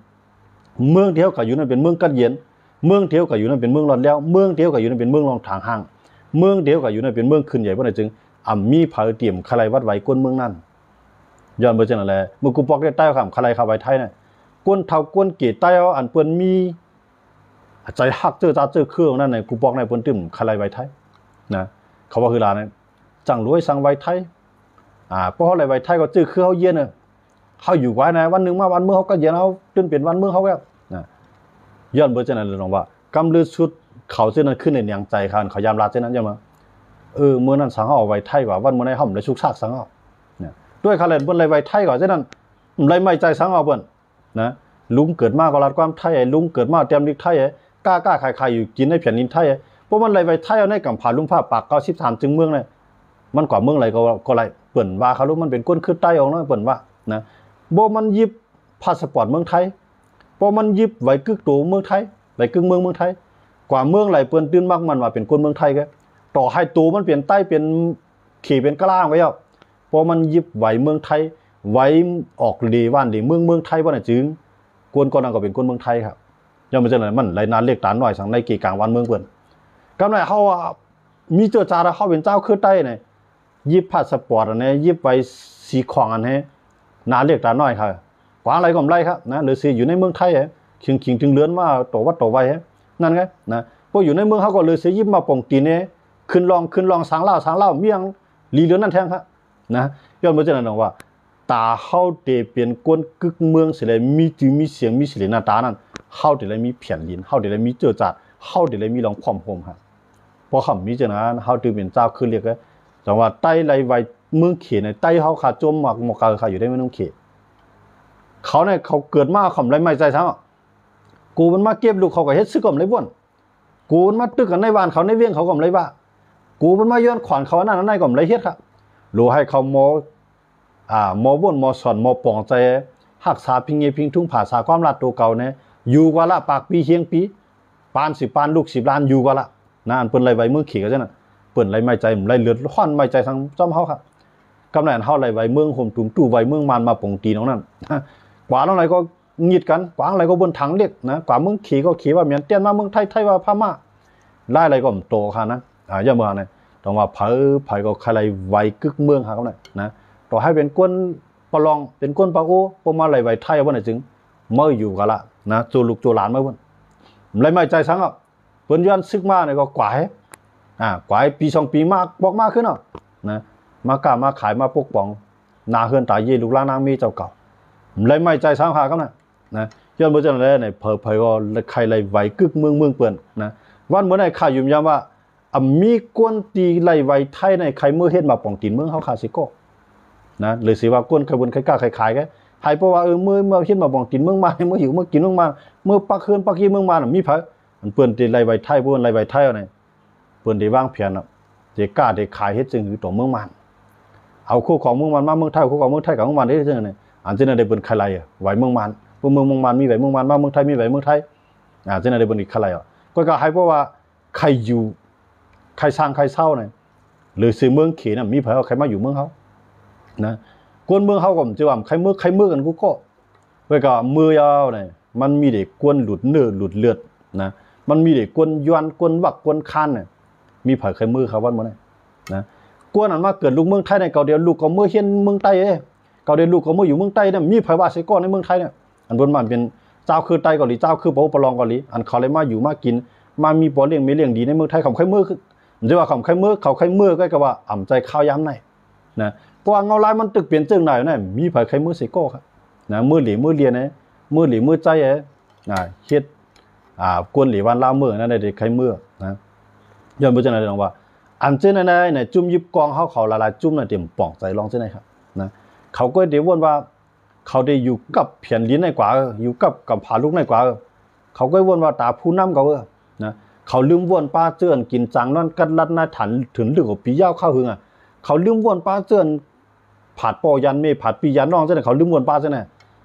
ເມືອງທີ່ເຮົາກະຢູ່ນັ້ນເປັນເມືອງກັດເຢັນ ເມືອງທີ່ເຮົາກະຢູ່ນັ້ນເປັນເມືອງລອດແລ້ວ ເມືອງທີ່ເຮົາກະຢູ່ນັ້ນເປັນເມືອງລອງທາງຫ່າງ ເມືອງທີ່ເຮົາກະຢູ່ນັ້ນເປັນເມືອງຂຶ້ນໃຫຍ່ ບໍ່ໄດ້ຈຶ່ງອຳມີໃຜຕຽມຄະໄລວັດໄວກົນເມືອງນັ້ນ. ຍ້ອນເປັນຈັ່ງນັ້ນແຫຼະ ມື້ກູປອກໄດ້ໃຕ້ຄຳຄະໄລຄາໄວໄທນະ ຄົນເຖົ້າຄົນເກໃຕ້ເຮົາອັນເພິ່ນມີ ໃຈຮັກເຈີ້ຈາດເຈີ້ຄືນັ້ນນະ ກູປອກໃນເພິ່ນຕື່ມຄະໄລໄວໄທນະ ເຂົາວ່າຄືລານະ ຈັ່ງລວຍສັງໄວໄທ ອ່າ ເພາະເຮົາໄລ່ໄວໄທກໍເຈີ້ຄືເຮົາເຢັນນະ ເຮົາຢູ່ໄວນະ ວັນໜຶ່ງມາວັນເມືອງເຮົາກໍເຢັນ ເຮົາຕື່ນເປັນວັນເມືອງເຮົາແລ້ວນະ. ຍ້ອນເບີຈັ່ງນັ້ນລະນ້ອງວ່າ ກຳເລີດສຸດເຂົາເຊັ່ນນັ້ນຂຶ້ນໃນແນງໃຈເຂົາ ເຂົາຍາມລາດເຊັ່ນນັ້ນ ຍ້ອນວ່າ ເອີ ມື້ນັ້ນສັງເຮົາໄວໄທກວ່າ ວັນມື້ໃນເຮົາບໍ່ໄດ້ຊຸກຊາກສັງເຮົານະ ດ້ວຍຄະແລນເພິ່ນໄລ່ໄວໄທກວ່າເຊັ່ນນັ້ນ ໄລ່ໄມ້ໃຈສັງເຮົາເພິ່ນ ນະ ລຸງເກີດມາກໍລັດຄວາມໄທ ລຸງເກີດມາຕຽມລິກໄທ ຄ້າໆຂາຍໆຢູ່ກິນໃນແຜ່ນດິນໄທ ພວກມັນໄລ່ໄວໄທເອົາໃນກຳພາລຸງພາປາກເກົ້າສິບສາມຈຶ່ງເມືອງນະ ມັນກວ່າເມືອງໃດກໍ ກໍໄລ່ ເພິ່ນວ່າເຂົາ ມັນເປັນຄົນຄືໄຕອອກເນາະ ເພິ່ນວ່ານະ ບໍ່ມັນຢິບພາສະປອດເມືອງໄທ ບໍ່ມັນຢິບໃບກຶກໂຕເມືອງໄທ ໃບກຶກເມືອງເມືອງໄທ ກວ່າເມືອງໃດເພິ່ນຕື່ນມັກມັນວ່າເປັນຄົນເມືອງໄທ ກໍຕໍ່ໃຫ້ໂຕມັນເປັນໄຕ ເປັນເຂ ເປັນກະລາງໄວ້ແລ້ວ ເພາະມັນຢິບໄວເມືອງໄທ ໄວອອກເລບ້ານເລເມືອງເມືອງໄທບໍ່ນະ ຈຶ່ງຄົນກ່ອນນັ້ນກໍເປັນຄົນເມືອງໄທຄັບ. ຍ້ອນມັນຈັ່ງນັ້ນ ມັນໄຫຼໜ້າເລັກຕານ້ອຍສັງໃນເກກາງບ້ານເມືອງເພິ່ນ ກຳໄດ້ເຮົາມີເຈີ້ຈາດ ເຮົາເປັນເຈົ້າຄືໄຕນີ້ ຢິບພາສະປອດອັນນີ້ ຢິບໃບສີຂອງອັນນີ້ ໜ້າເລັກຕານ້ອຍຄັບ ກວ່າໄຫຼກໍບໍ່ໄຫຼຄັບນະ ເລີເສຢູ່ໃນເມືອງໄທ ເຖິງຄິງເຖິງເລີນມາຕໍ່ວັດຕໍ່ໄວນັ້ນໄງນະ ພວກຢູ່ໃນເມືອງເຮົາກໍເລີເສຢິບມາປ່ອງຕີນນີ້ ຂຶ້ນລອງ ຂຶ້ນລອງສາງລາວ ສາງລາວມີຫຍັງ ລີເລື່ອງນັ້ນແທ້ງຫັ້ນນະ ຍ້ອນບໍ່ເຊັ່ນນັ້ນວ່າ ຕາເຮົາເຕເປັນຄົນກຶກເມືອງຊິໄດ້ມີຈື່ມີສຽງ ມີສີລິໜ້າຕານັ້ນ ເຮົາເຕໄດ້ມີແຜ່ນດິນ ເຮົາເຕໄດ້ມີເຈີ້ຈາດ ເຮົາເຕໄດ້ມີລອງພ້ອມໂຮມຫັ້ນ ເພາະເຮົາມີຈັ່ງນັ້ນ ເຮົາເຕເປັນເຈົ້າຄືລຽກ ຈັ່ງວ່າໄຕ້ໄລ່ໄວເມືອງເຂນ ໄຕ້ເຮົາຂາຈົມໝາກໝໍກາຂາຢູ່ໃນເມືອງເຂ ເຂົານີ້ເຂົາເກີດມາເຂົາບໍ່ໄດ້ໄມ້ໃຈສັງ ກູມັນມາເກັບລູກເຂົາກໍເຮັດຊຶກກໍບໍ່ໄດ້ບ່ອນ ກູມັນມາຕຶກກັນໃນບ້ານເຂົາໃນວຽງເຂົາກໍບໍ່ໄດ້ວ່າ ກູມັນມາຍ້ອນຂວານເຂົາອັນນັ້ນອັນໃດກໍບໍ່ໄດ້ເຮັດ ໂລໃຫ້ເຂົາໝໍ ອ່າ ໝໍວົນໝໍສອນໝໍປອງໃຈ ຮັກສາພິງເງພິງທຸງ ຜາສາຄວາມລາດໂຕເກົ່າແນ່ ຢູ່ກວ່າລະ ປາກປີຮຽງປີ ປານສິບປານລູກສິບລ້ານ ຢູ່ກວ່າລະ ນະ ອັນເພິ່ນໄລ່ໄຫວ້ເມືອງເຂກະຊັ້ນນະ ເພິ່ນໄລ່ໄໝ້ໃຈ ໄລ່ເລືອດຮ້ອນໄໝ້ໃຈທາງຈອມເຮົາຄະ. ກຳນັ້ນເຮົາໄລ່ໄຫວ້ເມືອງຫົວຕຸມ ຕູ້ໄຫວ້ເມືອງມານມາປ່ອງຕີນອງນັ້ນ ກວ່າທາງໃດກໍຫງິດກັນ ກວ່າທາງໃດກໍເບິ່ນຖັງເຫຼັກນະ ກວ່າເມືອງເຂກໍເຂວ່າມຽນ ແຕ່ນມາເມືອງໄທ ໄທວ່າພະມ້າ ຫຼາຍໆກໍບໍ່ໂຕຄະນະ. ອາ ຢ່າເມືອງນັ້ນ ຕ້ອງວ່າໃຜ ໃຜກໍໃຄ່ໄລ່ໄຫວ້ກຶກເມືອງຫາກັນນະ ນະ ຕໍ່ໃຫ້ເປັນກວນປະລອງ ເປັນກວນປາໂອ ພວກມາໄລ່ໄຫວ້ໄທເອົາໄວ້ໃນຈຶ່ງ ເມື່ອຢູ່ກັນລະນະ ໂຈລູກໂຈຫຼານມາເພິ່ນ ໄລ່ໄໝ້ໃຈສັງອະ ເພິ່ນຍ້ອນສຶກມານີ້ກໍກວາຍ ອາ ກວາຍປີສອງປີມາ ບອກມາຄືນເອົານະ ມາຄ້າມາຂາຍ ມາປົກປ້ອງໜ້າເຮືອນຕາເຢ ລູກຫຼານນາງເມເຈົ້າເກົ່າ ໄລ່ໄໝ້ໃຈສັງຫາກັນນະ ນະ ຍ້ອນບໍ່ຈັ່ງໃດນີ້ ໃຜໆກໍໄຄ່ໄລ່ໄຫວ້ກຶກເມືອງ ເມືອງເພິ່ນນະ. ວັນມື້ໃດຂ້າຢືນຢັນວ່າ ອາ ມີກວນທີ່ໄລ່ໄຫວ້ໄທໃນ ໄຄ່ເມືອເຮັດມາປ່ອງຕີນເມືອງເຮົາຄະຊິກໍນະ ຫຼືຊິວ່າກວນໄຄ່ເບິ່ນໄຄ່ກ້າໄຄ່ຂາຍ ໃຫ້ເພາະວ່າ ເອີ ເມືອ ເມືອເຮັດມາປ່ອງຕີນເມືອງມານ ເມືອຢູ່ເມືອປັກເຮືອນປັກເຢເມືອງມານ ມີໃຜ ອັນເພິ່ນທີ່ໄລ່ໄຫວ້ໄທ ເພິ່ນໄລ່ໄຫວ້ໄທເອົານີ້ ເພິ່ນໄດ້ວາງແຜນເນາະ ເດກ້າເດຂາຍເຮັດຈັ່ງຄືຕໍ່ເມືອງມານ ເອົາໂຄຂອງເມືອງມານມາເມືອງໄທ ເອົາໂຄຂອງເມືອງໄທກັບເມືອງມານເດ້ ຈັ່ງນັ້ນ ອັນຈັ່ງນັ້ນໄດ້ເພິ່ນໄຄ່ໄລ່ໄຫວ້ເມືອງມານ ເພາະເມືອງ ເມືອງມານມີໄຫວ້ເມືອງມານ ມາເມືອງໄທມີໄຫວ້ເມືອງໄທ ອາ ຈັ່ງນັ້ນໄດ້ເພິ່ນໄດ້ໄຄ່ໄລ່ອອກ ກໍ ກໍໃຫ້ເພາະວ່າ ໃຄ່ຢູ່ ໃຄ່ສ້າງ ໃຄ່ເຊົ່ານີ້ ຫຼືຊິເມືອງເຂນະ ມີໃຜເອົາໃຄ່ມາຢູ່ເມືອງເຮົານະ ກວນເມືອງເຮົາກໍຈະວ່າໃຄ່ເມືອ ໃຄ່ເມືອກັນກູກໍ ເວີຍກໍເມືອຍາວນີ້ ມັນມີແຕ່ກວນຫຼຸດເນື້ອຫຼຸດເລືອດນະ ມັນມີແຕ່ກວນຍ້ອນ ກວນວັກ ກວນຄານນະ ມີໃຜໃຄ່ເມືຄະວັນມື້ນີ້ນະ ກວນອັນມາເກີດລູກເມືອງໄທນີ້ ເຂົາດຽວລູກກໍເມືອຮຽນເມືອງໃຕ້ເດ້ ເຂົາໄດ້ລູກກໍເມືອຢູ່ເມືອງໃຕ້ນະ ມີໃຜວ່າໃສ່ກໍໃນເມືອງໄທນະ ອັນເພິ່ນມາເປັນຊາວຄືໄຕ້ກໍດີ ຊາວຄືປະໂອປະລອງກໍດີ ອັນເຂົາໄດ້ມາຢູ່ມາກິນ ມາມີພໍ່ລ້ຽງແມ່ລ້ຽງດີໃນເມືອງໄທ ເຂົາບໍ່ເຄີຍເມືອຄື ບໍ່ວ່າເຂົາບໍ່ເຄີຍເມືອ ເຂົາເຄີຍເມືອກໍ ກໍວ່າອຳໃຈຄາວຍາມໃນນະ ເພາະວ່າເງົາລາຍມັນຕຶກເປັນຈັ່ງໃດນະ ມີໃຜເຄີຍເມືອໃສ່ກໍຄະນະ ເມືອເຫຼເມືອລຽນ ເມືອເຫຼເມືອໃຈ ອາ ເຮັດ ອາ ກວນເຫຼວານລາວເມືອນັ້ນໄດ້ໃຄ່ເມືອນະ ຍ້ອນບໍ່ຈັ່ງໃດດອກວ່າ ອັນເຊັ່ນໃນໃນຈຸ້ມຢິບກອງເຮົາ ເຂົາຫຼາຍໆຈຸ້ມນະ ເຕັມປ່ອງໃຈລອງເຊັ່ນໃນຄັບນະ ເຂົາກໍໄດ້ວົນວ່າ ເຂົາໄດ້ຢູ່ກັບແຜ່ນດິນໃນກວ່າ ຢູ່ກັບກຳພາລູກໃນກວ່າ ເຂົາກໍໄດ້ວົນວ່າຕາຜູ້ນຳເຂົານະ ເຂົາລືມວົນປາເຈື່ອນກິນຈັງນອນກັດລັດນາຍຖານ ເຖິງລຶກກວ່າປີຍາວຄາວຫຶງອະ ເຂົາລືມວົນປາເຈື່ອນ ຜາດພໍ່ຍານແມ່ ຜາດພີ່ຍານນ້ອງ ຈັ່ງໃດ ເຂົາລືມວົນປາຈັ່ງໃດ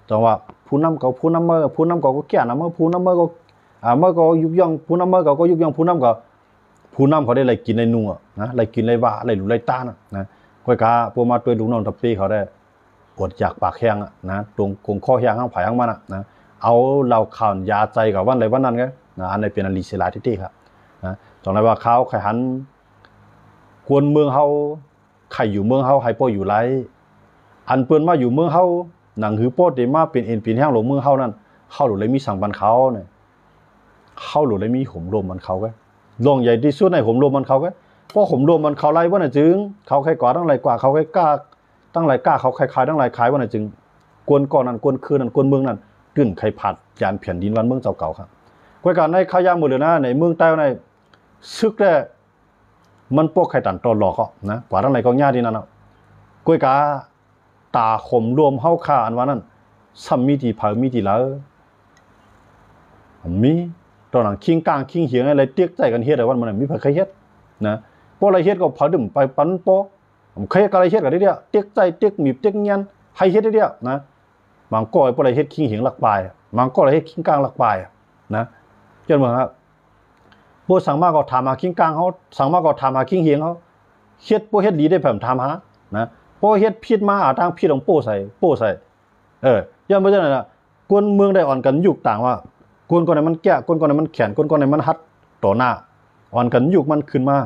ແຕ່ວ່າຜູ້ນຳເຂົາ ຜູ້ນຳເມືອ ຜູ້ນຳເຂົາກໍແກ່ນຳເມືອ ຜູ້ນຳເມືອກໍ ອາ ເມືອກໍຍຸກຍ້ອງ ຜູ້ນຳເມືອເຂົາກໍຍຸກຍ້ອງ ຜູ້ນຳເຂົາ ຜູ້ນຳເຂົາໄດ້ໄລ່ກິນໄລ່ນຸ່ງນະ ໄລ່ກິນໄລ່ວ່າ ໄລ່ຫຼູໄລ່ຕ້ານນະ ຂ້ອຍກະພວກມາຕົວະລູກນ້ອງຕະເປເຂົາໄດ້ ອົດຢາກປາກແຫ້ງນະ ຕົງກົງຄໍແຫ້ງ ທັງໃຜທັງມັນນະ ເອົາເຫຼົ້າຂາວຢາໃສ່ກັບວັນໃດວັນນັ້ນນະ ອັນໃດເປັນອັນລີເສຍຫຼາຍເດ້ໆ ນະ ຕ້ອງໄດ້ວ່າເຂົາໃຄ່ຫັນ ກວນເມືອງເຮົາ ໃຄ່ຢູ່ເມືອງເຮົາໃຫ້ພໍຢູ່ໄດ້ ອັນເພິ່ນມາຢູ່ເມືອງເຮົາ ໜັງຫືອພໍໄດ້ມາເປັນເອັນເປັນແຮງຫຼວງເມືອງເຮົານັ້ນ ເຮົາຫຼູໄດ້ມີສັງປັນເຂົານະ ເຮົາຫຼູໄດ້ມີໂຮມລົມມັນເຂົາເວີຍ ລ້ອງໃຫຍ່ທີ່ສຸດໃນໂຮມລົມມັນເຂົາເວີຍ ເພາະໂຮມລົມມັນເຂົາໄລ່ບໍ່ນະຈຶ່ງ ເຂົາໃຄ່ກວ່າທັງໄລ່ກວ່າ ເຂົາໃຄ່ກ້າທັງໄລ່ກ້າ ເຂົາໃຄ່ຂາຍທັງໄລ່ຂາຍບໍ່ນະຈຶ່ງ ກວນກໍນັ້ນ ກວນຄືນັ້ນ ກວນເມືອງນັ້ນ ຕື່ນໄຄ່ຜາດຢານແຜ່ນດິນບ້ານເມືອງເຈົ້າເກົ່າຄັບ ກ້ວຍກາໃນຄາວຍາມມື້ເຫຼືອນະ ໃນເມືອງໃຕ້ໃນ ສຶກແລ້ວ ມັນບໍ່ໃຄ່ຕັນຕໍ່ຫຼອກເນາະ ກວ່າທັງໃດກໍຍາກດີນັ້ນເນາະ ກ້ວຍກາຕາໂຮມລວມເຮົາຂ້າອັນວ່ານັ້ນ ຊ້ຳມີທີ່ໃຜມີທີ່ລາວ ມີ ຕອນນັ້ນຄິງກ້າງຄິງຫຽງໄລເຕັກໃສ່ກັນເຮັດ ວັນມັນມີໃຜເຄີຍເຮັດນະ ບໍ່ໄລເຮັດກໍຜະດຶ້ມໄປປັນປໍ ເຄີຍກະໄລເຮັດກະໄດ້ເດ ເຕັກໃສ່ເຕັກໝີບເຕັກແງນ ໃຫ້ເຮັດໄດ້ເດນະ ບາງກໍບໍ່ໄລເຮັດຄິງຫຽງລັກປາຍ ບາງກໍໄລເຮັດຄິງກ້າງລັກປາຍນະ ຍ້ອນວ່າ ບໍ່ສັ່ງມາກໍຖາມຫາຄິງກ້າງເຮົາ ສັ່ງມາກໍຖາມຫາຄິງຫຽງເຮົາ ເຮັດບໍ່ເຮັດດີໄດ້ແພມຖາມຫານະ ພໍເຮັດຜິດມາຫາທາງຜິດຂອງໂປ້ໃສ່ ໂປ້ໃສ່ ເອີ ຢ້ານບໍ່ຈັ່ງນັ້ນນະ ຄົນເມືອງໄດ້ອ່ອນກັນຍຸກຕ່າງວ່າ ຄົນກ່ອນໃດມັນແກ້ ຄົນກ່ອນໃດມັນແຂນ ຄົນກ່ອນໃດມັນຮັດຕໍ່ໜ້າ ອ່ອນກັນຍຸກມັນຂຶ້ນມາ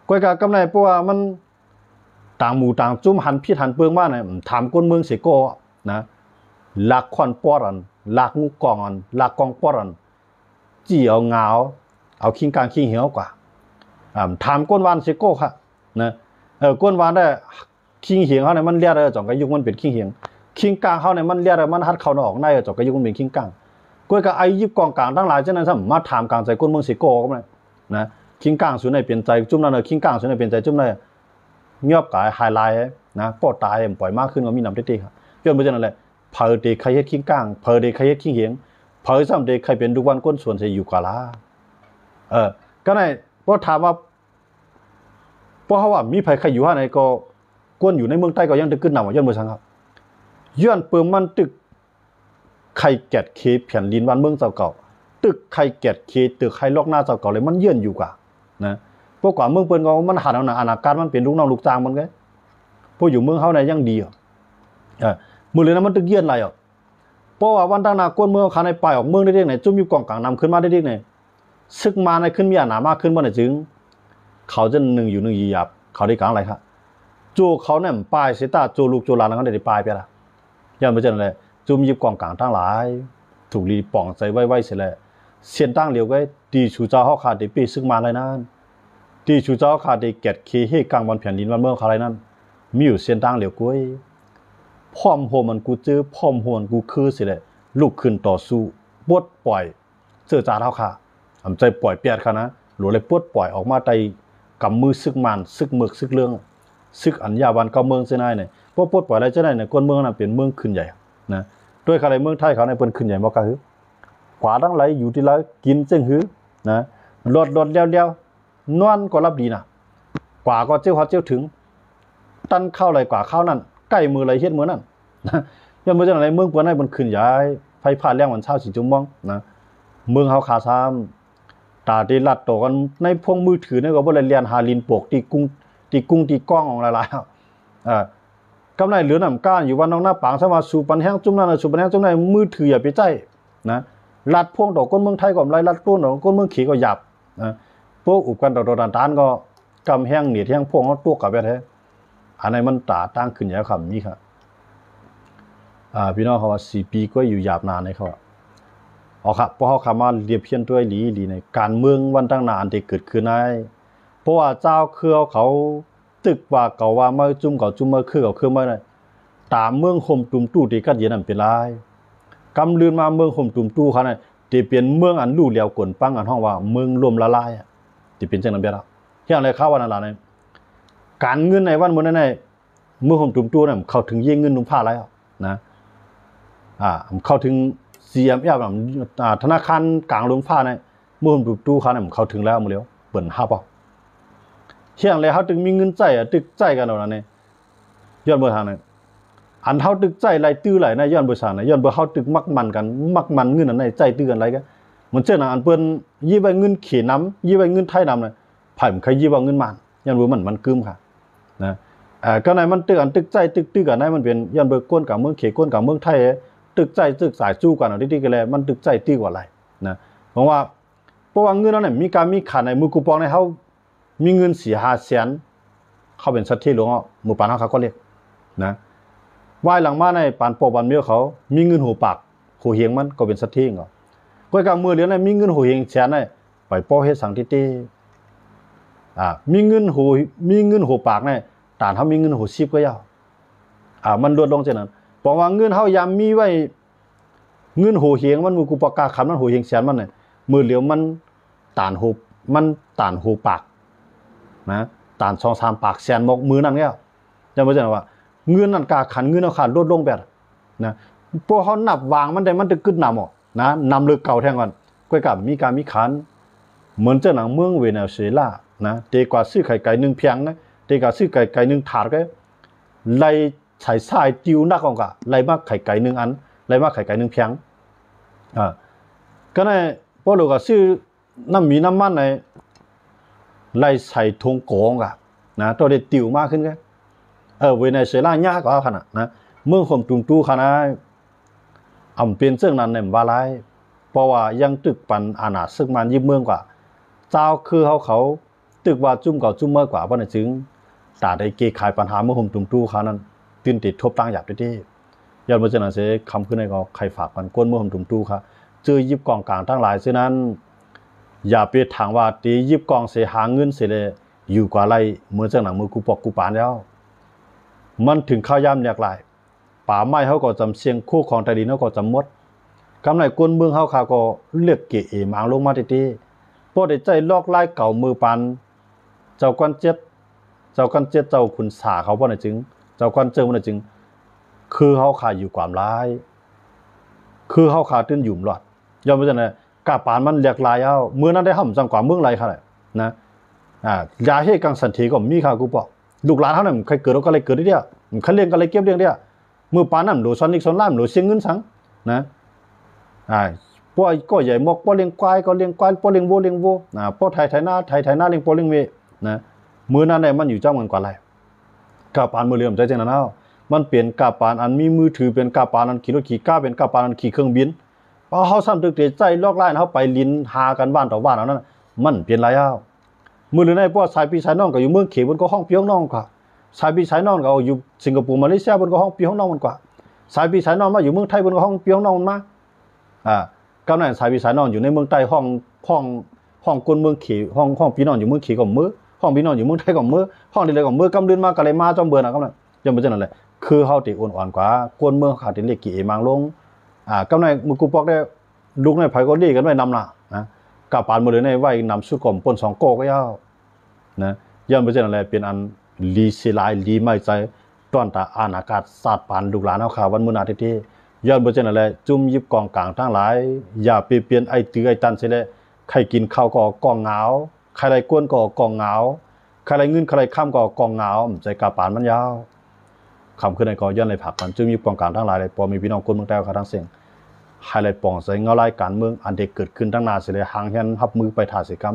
ກ້ອຍກະກຳໄນ ເພາະວ່າມັນ ຕ່າງໝູ່ຕ່າງຈຸ້ມຫັນຜິດຫັນເປີງມານະ ຖາມຄົນເມືອງເສຍກໍນະ ລາກຄ້ອນປອດອັນ ລາກງູກອງອັນ ລາກກອງປອດອັນ ຈີ່ເອົາງາວ ເອົາຄິງກ້າງຄິງຫຽງເອົາກວ່າ ອາ ຖາມຄົນບ້ານເສຍກໍຄະນະ ເອີ ຄົນບ້ານໄດ້ ຄິງຫຽງເຮົານີ້ມັນລຽດເອີ ຈອງກະຍຸກມັນເປັນຄິງຫຽງ ຄິງກ້າງເຮົານີ້ມັນລຽດເອີ ມັນຫັດເຂົ້ານອກໃນເອີ ຈອງກະຍຸກມັນເປັນຄິງກ້າງ ກ້ວຍກະໄອ້ຢິບກອງກາງທັງຫຼາຍຈັ່ງນັ້ນຊ້ຳ ມາຖາມກາງໃສ່ຄົນເມືອງເສຍກໍກໍແມ່ນນະ ຄິງກ້າງສູນໃຫ້ເປັນໃຈຈຸ້ມນັ້ນເອີ ຄິງກ້າງສູນໃຫ້ເປັນໃຈຈຸ້ມນັ້ນ ຍອບກາຍຫາຍລາຍນະ ປ້ອຕາຍປ່ອຍມາຄືນກໍມີນຳເຕໆ ຍ້ອນບໍ່ຈັ່ງນັ້ນແຫຼະ ໃຜເຕໃຄ່ເຮັດຄິງກ້າງ ໃຜເຕໃຄ່ເຮັດຄິງຫຽງ ໃຜຊ້ຳເຕໃຄ່ເປັນລູກບ້ານຄົນສວນໃສ່ຢູ່ກາລາ ເອີ ກະໃນ ພໍຖາມວ່າ ເພາະເຮົາວ່າມີໃຜໃຄ່ຢູ່ຫັ້ນໃດກໍ ຄົນຢູ່ໃນເມືອງໃຕ້ກໍຍັງໄດ້ກຶດນຳວ່າ ຍ້ອນບໍ່ສັງຄັບ ຍ້ອນເປີມມັນຕຶກ ໄຂ່ແກດເຄແຜ່ນດິນບ້ານເມືອງເຈົ້າເກົ່າ ຕຶກໄຂ່ແກດເຄຕຶກໄຮ່ລອກນາເຈົ້າເກົ່າ ແລ້ວມັນເຍືອນຢູ່ກວ່າ ນະ. ພວກກວ່າເມືອງເພິ່ນກໍມັນຫັນເອົານະ ອານາການມັນເປັນລູກນ້ອງລູກຈ້າງມັນໄງ. ພວກຢູ່ເມືອງເຮົານີ້ຍັງດີ ເອີ ມື້ເລີຍນະ ມັນຕຶກເຍືອນຫຼາຍອອກ. ເພາະວ່າວັນທາງໜ້າ ກວນເມືອງເຮົານີ້ ປາຍອອກເມືອງເດັກໆນີ້ ຈຸ້ມຢູ່ກອງກາງນຳຂຶ້ນມາເດັກໆນີ້ ຊຶກມາໃນຂຶ້ນມີອານາມາກຂຶ້ນບໍ່ໄດ້ຈຶ່ງ ເຂົາຈະໜຶ່ງຢູ່ໜຶ່ງຢູ່ຫຍາບ ເຂົາໄດ້ກາງຫຼາຍຄະ. ໂຈເຂົານັ້ນປາຍເສຍຕາ ໂຈລູກໂຈຫຼານເຮົາໄດ້ປາຍໄປລະ. ຍ້ອນເປັນຈັ່ງນັ້ນແຫຼະ ຈຸ້ມຍິບກອງກາງທັງຫຼາຍ ຖືກລີປ່ອງໃຈໄວໆເສຍແຫຼະ. ເສັ້ນທາງຫຼຽວໄກ ທີ່ສູ່ເຈົ້າເຮົາຂ້າໄດ້ເປຊຶກມາໄລນັ້ນ ທີ່ສູ່ເຈົ້າເຮົາຂ້າໄດ້ແກດເຄເຮກາງບ່ອນແຜ່ນດິນບ້ານເມືອງເຮົາໄລນັ້ນ ມີຢູ່ເສັ້ນທາງຫຼຽວກວຍ ພ້ອມຮ່ວມກັນກູເຈີ ພ້ອມຮ່ວມກັນກູຄືເສຍແຫຼະ ລຸກຂຶ້ນຕໍ່ສູ້ ປົດປ່ອຍ ເຈີຈາດເຮົາຂ້າ ອຳໃຈປ່ອຍແປດຂ້ານະ ໂຫຼໄດ້ປົດປ່ອຍອອກມາໄດ້ກຳມືຊຶກມ່ານ ຊຶກເໝິກ ຊຶກເລື່ອງ ຊຶກອັນຢາບ້ານເກົ່າເມືອງເສຍນາຍນີ້. ພໍປົດປ່ອຍໄດ້ເສຍນາຍນີ້ ກວນເມືອງນັ້ນເປັນເມືອງຂຶ້ນໃຫຍ່ນະ. ໂດຍຄະໄລເມືອງໄທເຂົານີ້ເພິ່ນຂຶ້ນໃຫຍ່ບໍ່ກະຫື ກວາທັງໄຫຼຢູ່ທີ່ລາວ ກິນເຊິ່ງຫືນະ ລອດໆແລ້ວໆ ນອນກໍຫຼັບດີນະ ກວາກໍເຈົ້າຮອດເຈົ້າເຖິງ ຕັນຄາວໃດກວາຄາວນັ້ນ ໃກ້ມື້ໃດເຮັດມື້ນັ້ນ. ຍ້ອນເມື່ອຈັ່ງໃດເມືອງເພິ່ນໃຫ້ເພິ່ນຂຶ້ນໃຫຍ່ ໄຟຟ້າແລງວັນຊາວສີ່ຊົ່ວໂມງນະ. ເມືອງເຮົາຄາຊ້ຳ ຕາທີ່ລັດໂຕກັນໃນພວກມືຖືນີ້ກໍບໍ່ໄດ້ແລ່ນຫາຫຼິ້ນໂປກທີ່ກຸງ ທີ່ກຸງທີ່ກ້ອງຂອງຫຼາຍໆ ເອີ ກຳໄນເຫຼືອນຳກ້ານຢູ່ບ້ານນອກນາປາງ ສາມາດສູ້ປັນແຮງຈຸ້ມນັ້ນ ສູ້ປັນແຮງຈຸ້ມນີ້ ມືຖືຢ່າໄປໃຊ້ນະ. ລັດພວງຕໍ່ຄົນເມືອງໄທກໍບໍ່ໄດ້ ລັດໂຕນຕໍ່ຄົນເມືອງເຂກໍຫຍາບນະ. ໂປະອຸບກັນຕໍ່ໆຕານໆກໍ ກຳແຮງເນດແຮງພວກເຮົາຕົວກກັບແບບແທ້. ອັນນັ້ນມັນຕາຕ່າງຂຶ້ນໃຫຍ່ຄຳມີຄ່ະ ອ່າ ພີ່ນ້ອງເຂົາວ່າ ສີ່ປີກວ່າຢູ່ຫຍາບນານໃນເຂົາ ເອົາຄ່ະ ພວກເຮົາຂ້າມາລຽບຮຽນຕົວອີ່ຫຼີໆ ໃນການເມືອງວັນທາງໜ້າອັນທີ່ເກີດຂຶ້ນໃນ ເພາະວ່າຊາວເຄືອເຂົາຕຶກວ່າເຂົາວ່າມາຈຸ້ມເຂົາຈຸ້ມ ມາຄືເຂົາຄືມາ ຕາມເມືອງຮົ່ມຕຸມຕູ້ທີ່ກັດແຍ່ນນັ້ນເປັນຫຼາຍ. ກຳລື່ນມາເມືອງຮົ່ມຕຸມຕູ້ເຂົານັ້ນ ທີ່ເປັນເມືອງອັນຫຼູ່ຫຼຽວກົນປັງ ອັນຮ້ອງວ່າເມືອງລົ້ມລະລາຍ ທີ່ເປັນຈັ່ງນັ້ນແບບ ເຮັດຈັ່ງໃດຄາວວ່ານັ້ນລະ ການເງິນໃນວັນມື້ນັ້ນ ເມືອງຮົ່ມຕຸມຕູ້ນັ້ນເຂົ້າເຖິງເຢເງິນລຸ່ມຟ້າແລ້ວນະ ອ່າ ເຂົ້າເຖິງ ຊີເອັມເອັຟ ນຳ ອ່າ ທະນາຄານກາງລຸ່ມຟ້າໃນເມືອງຮົ່ມຕຸມຕູ້ເຂົານັ້ນເຂົ້າເຖິງແລ້ວ ມື້ລຽວເປີດຮັບເອົາ. ເຮັດຈັ່ງໃດເຮົາຈຶ່ງມີເງິນໃຊ້ ຕຶກໃຊ້ກັນເອົານັ້ນ ຍ້ອນເບີສາງນະ ອັນເຮົາຕຶກໃຊ້ໄລ່ຕື້ໄລ່ນະ ຍ້ອນເບີສາງນະ ຍ້ອນເບີເຮົາຕຶກມັກໝັ້ນກັນ ມັກໝັ້ນເງິນອັນໃດໃຊ້ຕື້ກັນໄລ່ກັນ. ເໝືອນເຊັ່ນອັນເພິ່ນຢິບໄວ້ເງິນເຂນຳ ຢິບໄວ້ເງິນໄທນຳນະ ໃຜມັນໃຄ່ຍິບເອົາເງິນໝັ້ນ ຍ້ອນເບີມັນ ມັນກຶ້ມຄ່ະນະ. ເອີ ກໍໃນມັນຕຶກ ອັນຕຶກໃຊ້ຕຶກຕື້ກັນໃນມັນເປັນ ຍ້ອນເບີກົນກາງເມືອງເຂ ກົນກາງເມືອງໄທ ຕຶກໃຊ້ຕຶກສາຍສູ້ກັນເອົາຕິໆກັນແລ້ວ ມັນຕຶກໃຊ້ຕື້ກັນໄລ່ນະ. ເພາະວ່າ ເພາະວ່າເງິນເຮົານີ້ມີການມີຂັນໃນ ມື້ກູປອງໃນເຮົາ ມີເງິນສີ່ຫ້າແສນ ເຂົາເປັນສັດເທຫຼວງເນາະ ໝູ່ປານເຮົາຂາຍກ້ອນເລັກນະ. ວາຍຫຼັງມາໃນປານປໍ້ບານເມວເຂົາ ມີເງິນຫົວປາກຫົວຫຽງມັນກໍເປັນສັດເທເນາະ. ກ້ອຍກາງມື້ຫຼຽວໃນມີເງິນຫົວຫຽງແສນໃນ ໄປປໍ້ເຮັດສັງຕິເຕ ອ່າ ມີເງິນຫົວ ມີເງິນຫົວປາກໃນ ຕານເຮົາມີເງິນຫົວສິບກໍຍາວ ອ່າ ມັນຫຼຸດລົງຈັ່ງນັ້ນ. ເພາະວ່າເງິນເຮົາຍາມມີໄວ້ ເງິນຫົວຫຽງມັນ ມື້ກູປອກກາຄຳນັ້ນ ຫົວຫຽງແສນມັນນີ້ ມື້ຫຼຽວມັນຕານຫົວ ມັນຕານຫົວປາກນະ ຕານສອງສາມປາກແສນໝົກມື້ນັ້ນແລ້ວ. ຈັ່ງວ່າຈັ່ງວ່າ ເງິນນັ້ນກາຂັນເງິນເຮົາຂາດລົດລົງແບບນະ ພວກເຮົານັບວາງມັນໄດ້ ມັນຈະກຶດນຳເອົານະ ນຳເລີກເກົ່າແທ້ກ່ອນ ກ້ອຍກາມີກາມີຂັນ. ເໝືອນຈັ່ງໜັງເມືອງເວເນຊູເອລານະ ເຕກວ່າຊື້ໄຂ່ໄກ່ໜຶ່ງພຽງນະ ເຕກວ່າຊື້ໄຂ່ໄກ່ໜຶ່ງຖາດກໍໄລ່ ສາຍສາຍຕິວໜັກອອກກະໄລ່ມາໄຂ່ໄກ່ໜຶ່ງອັນ ໄລ່ມາໄຂ່ໄກ່ໜຶ່ງພຽງ. ອ່າ ກໍໃນ ພໍໂລກະຊື້ນ້ຳມີນ້ຳມັນໃນ ໄລ່ໃສ່ຖົງກອງກະນະ ໂຕໄດ້ຕິວມາຂຶ້ນກະ ເອີ ເວເນຊູເອລາຍາກກວ່າຂະໜາດນະ ເມືອງຮົ່ມຕຸມຕູ້ຂະໜາດ ອຳເປັນເຊິ່ງນັ້ນແນມວ່າຫຼາຍ ເພາະວ່າຍັງຕຶກປັນອານາຊຶກມານຍຶດເມືອງກວ່າ ຊາວຄືເຮົາເຂົາ ຕຶກວ່າຈຸ້ມເກົ່າຈຸ້ມເມີກວ່າ ບໍ່ໄດ້ຈຶ່ງ ຕາໄດ້ແກ້ໄຂປັນຫາເມືອງຮົ່ມຕຸມຕູ້ຂະນັ້ນ ຕື່ນຕິດທົບຕັ້ງຢາບເດ້. ຍ້ອນເມື່ອເຊັ່ນນັ້ນເສ ຄຳຄືໃນກໍໄຂຝາກກັນ ກົນເມືອງຮົ່ມຕຸມຕູ້ຂະ ເຈີຢິບກອງກາງທັງຫຼາຍເຊັ່ນນັ້ນ ຢ່າໄປຖາງວ່າຕີຢິບກອງເສ ຫາເງິນເສແລ ຢູ່ກວ່າໄລ່ ເໝືອນຈັ່ງໜັງເມືອງກູປອກກູປານແລ້ວ ມັນເຖິງຄາວຍາມແຫຼກຫຼາຍ. ປ່າໄມ້ເຮົາກໍຈຳສ່ຽງ ຄູຂອງໃຕ້ດິນເຮົາກໍຈຳໝົດ. ກຳໃນກົນເມືອງເຮົາຂ້າກໍເລືອກເກເອມາງລົງມາເຕໆ ພໍໄດ້ໃຊ້ລອກລາຍເກົ່າເມີປານ ເຈົ້າກວນເຈັດ ເຈົ້າກວນເຈັດ ເຈົ້າຂຸນສາເຂົາບໍ່ໄດ້ຈຶ່ງ ເຈົ້າກວນເຈີບໍ່ໄດ້ຈຶ່ງ ຄືເຮົາຂ້າຢູ່ກວາມລາຍ ຄືເຮົາຂ້າຕື່ນຢູ່ມາລອດ. ຍ້ອນວ່າຈັ່ງໃດ ກາປານມັນຫຼາກຫຼາຍເອົາ ມື້ນັ້ນໄດ້ເຮົາຈັ່ງກວ່າເມືອງໄລຂະໜາດນະ. ອ່າ ຢາເຮກາງສັນເທກໍມີຄ່າກູປອກ ລູກຫຼານເຮົານັ້ນມັນໃຄ່ເກີດກໍໄດ້ເກີດເດ ມັນໃຄ່ລ້ຽງກໍໄດ້ເກັບລ້ຽງເດ. ມື້ປານນັ້ນໂຫຼຊອນນິກຊອນລາມໂຫຼຊຽງເງິນສັງນະ. ອ່າ ພວກກໍໃຫຍ່ໝອກ ພວກລ້ຽງຄວາຍກໍລ້ຽງຄວາຍ ພວກລ້ຽງໂວລ້ຽງໂວ ອາ ພວກໄຖໄຖນາໄຖໄຖນາ ລ້ຽງໂວລ້ຽງເວນະ. ມື້ນັ້ນແຫຼະມັນຢູ່ຈຳກັນກວ່າຫຼາຍ. ກາບປານມື້ເລີຍມັນໃຈຈັ່ງນັ້ນເອົາ ມັນເປັນກາບປານອັນມີມືຖື ເປັນກາບປານອັນຂີ່ລົດຂີ່ກາ ເປັນກາບປານອັນຂີ່ເຄື່ອງບິນ. ເຮົາຊ້ຳຕຶກເຕໃຈລອກລ້າຍ ເຮົາໄປຫຼິ້ນຫາກັນບ້ານຕໍ່ບ້ານເອົານັ້ນ ມັນເປັນຫຼາຍເອົາ. ມື້ຫຼືໃນພວກຊາຍພີ່ຊາຍນ້ອງກໍຢູ່ເມືອງເຂ ເພິ່ນກໍຮ້ອງພີ່ຮ້ອງນ້ອງກວ່າ ຊາຍພີ່ຊາຍນ້ອງກໍຢູ່ສິງກະໂປ ມາເລເຊຍ ເພິ່ນກໍຮ້ອງພີ່ຮ້ອງນ້ອງມັນກວ່າ ຊາຍພີ່ຊາຍນ້ອງມາຢູ່ເມືອງໄທ ເພິ່ນກໍຮ້ອງພີ່ຮ້ອງນ້ອງມັນມາ. ອາ ກຳນັ້ນຊາຍພີ່ຊາຍນ້ອງຢູ່ໃນເມືອງໃຕ້ ຮ້ອງ ຮ້ອງ ຮ້ອງຄົນເມືອງເຂ ຮ້ອງ ຮ້ອງພີ່ນ້ອງຢູ່ເມືອງເຂກໍເມີ ຮ້ອງພີ່ນ້ອງຢູ່ເມືອງໄທກໍເມີ ຮ້ອງທີ່ໃດກໍເມີ ກຳລື່ນມາກໍເລີຍມາຈອມເບີນນະ. ກຳນັ້ນ ຍ້ອນເປັນຈັ່ງນັ້ນແຫຼະ ຄືເຮົາທີ່ໂອນອ່ອນກວ່າ ຄົນເມືອງເຮົາທີ່ເລກເກເອມາງລົງ. ອາ ກຳນັ້ນມື້ກູປອກໄດ້ ລູກໃນໃຜກໍເລກັນໄວ້ນຳລະນະ ກາບປານມື້ເລີຍໃນໄວ້ນຳສຸດກໍປົນສອງກໍກໍຍາວ ນະ. ຍ້ອນເປັນຈັ່ງນັ້ນແຫຼະ ເປັນອັນລີເສຍຫຼາຍ ລີໄໝ້ໃຈ ຕ້ອນຕາອະນາກາດຊາດປານລູກຫຼານເຮົາຂ້າວັນມື້ໜ້າເດ້ໆ. ຍ້ອນເປັນຈັ່ງນັ້ນແຫຼະ ຈຸ້ມຢິບກອງກາງທັງຫຼາຍ ຢ່າໄປປ່ຽນໄອ້ຕື້ໄອ້ຕັນເສຍແຫຼະ. ໃຄກິນເຂົ້າກໍເອົາກອງງາວ ໃຄໄລ່ກວນກໍເອົາກອງງາວ ໃຄໄລ່ເງິນໃຄໄລ່ຄຳກໍເອົາກອງງາວ ມັນໃຈກາບປານມັນຍາວ. ຄ່ຳຄືນໃດກໍຍ້ອນໄດ້ຝາກກັນ ຈຸ້ມຍິບກອງກາງທັງຫຼາຍ ແລະ ພໍ່ແມ່ພີ່ນ້ອງຄົນເມືອງໃຕ້ເຮົາທັງເຊິ່ງ ໃຫ້ໄດ້ປ່ອງໃສເງົາລາຍການເມືອງອັນໄດ້ເກີດຂຶ້ນທາງໜ້າເສຍແລະ ຫາງແຮນຮັບມືໄປທ່າເສຍກ່ຳ.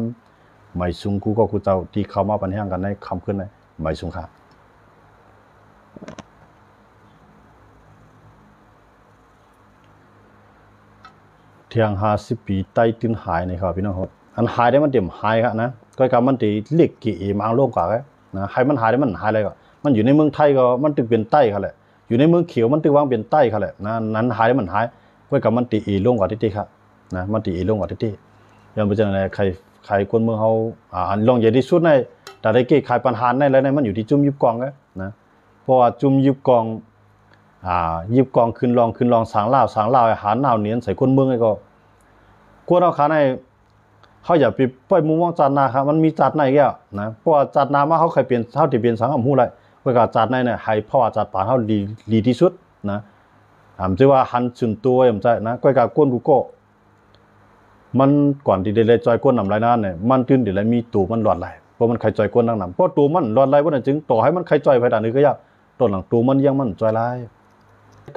ໄໝສູງກູ່ກໍຄູເຈົ້າທີ່ເຂົ້າມາປັນແຮງກັນໃນຄ່ຳຄືນໃດ ໄໝສູງຄ່າ. ທ່ຽງຫ້າສິບປີໃຕ້ຕື່ນຫາຍນີ້ຄັບພີ່ນ້ອງ. ອັນຫາຍໄດ້ມັນເຕັມຫາຍຄັບນະ ກໍກະມັນເຕເລກເກເອມາງລົງກວ່ານະ ໃຫ້ມັນຫາຍໄດ້ມັນຫາຍເລີຍ. ມັນຢູ່ໃນເມືອງໄທກໍມັນຕຶກເປັນໃຕ້ຄັບແຫຼະ ຢູ່ໃນເມືອງຂຽວມັນຕຶກວາງເປັນໃຕ້ຄັບແຫຼະນະ. ນັ້ນຫາຍໄດ້ມັນຫາຍ ກໍກະມັນເຕເອລົງກວ່າເຕໆຄັບນະ ມັນເຕເອລົງກວ່າເຕໆ. ຍ້ອນເປັນຈັ່ງໃດ ໃຄ ໃຄຄົນເມືອງເຮົາ ອາ ອັນລອງໃຫຍ່ທີ່ສຸດໃນ ຖ້າໄດ້ແກ້ໄຂບັນຫາໃນລະໃນ ມັນຢູ່ທີ່ຈຸ້ມຢິບກອງນະ. ເພາະວ່າຈຸ້ມຢິບກອງ ອ່າ ຢິບກອງຂຶ້ນລອງ ຂຶ້ນລອງ ສ້າງລາວ ສ້າງລາວ ໃຫ້ຫາໜາວໜຽນໃສ່ຄົນເມືອງ ແລ້ວກໍກວດເອົາຄາໃນ ເຮົາຢ່າໄປປ່ອຍມຸມມອງຈາດໜ້າຄັບ ມັນມີຈາດໃນແລ້ວນະ. ເພາະວ່າຈາດໜ້າມາເຮົາໃຄ່ເປັນ ເຮົາຊິເປັນສັງເຮົາຮູ້ໄດ້. ເພາະວ່າຈາດໃນນະ ໃຫ້ພາວະຈາດປານເຮົາດີ ດີທີ່ສຸດນະ. ອາ ມັນຈະວ່າຫັນສຸນໂຕໄວ້ມັນຈະນະ ກ້ອຍກາກວນກູກໍ ມັນກ່ອນທີ່ໄດ້ ໄດ້ຈ່ອຍກົນນຳລາຍນານນີ້ ມັນຈຶ່ງໄດ້ມີໂຕມັນລອດໄຫຼ ເພາະມັນໄຄຈ່ອຍກົນນຳນຳ. ເພາະໂຕມັນລອດໄຫຼບໍ່ນັ້ນຈຶ່ງ ຕໍ່ໃຫ້ມັນໄຄຈ່ອຍໃຜດ້ານອື່ນກໍຢ່າ ຕອນຫຼັງໂຕມັນຍັງມັນຈ່ອຍຫຼາຍ.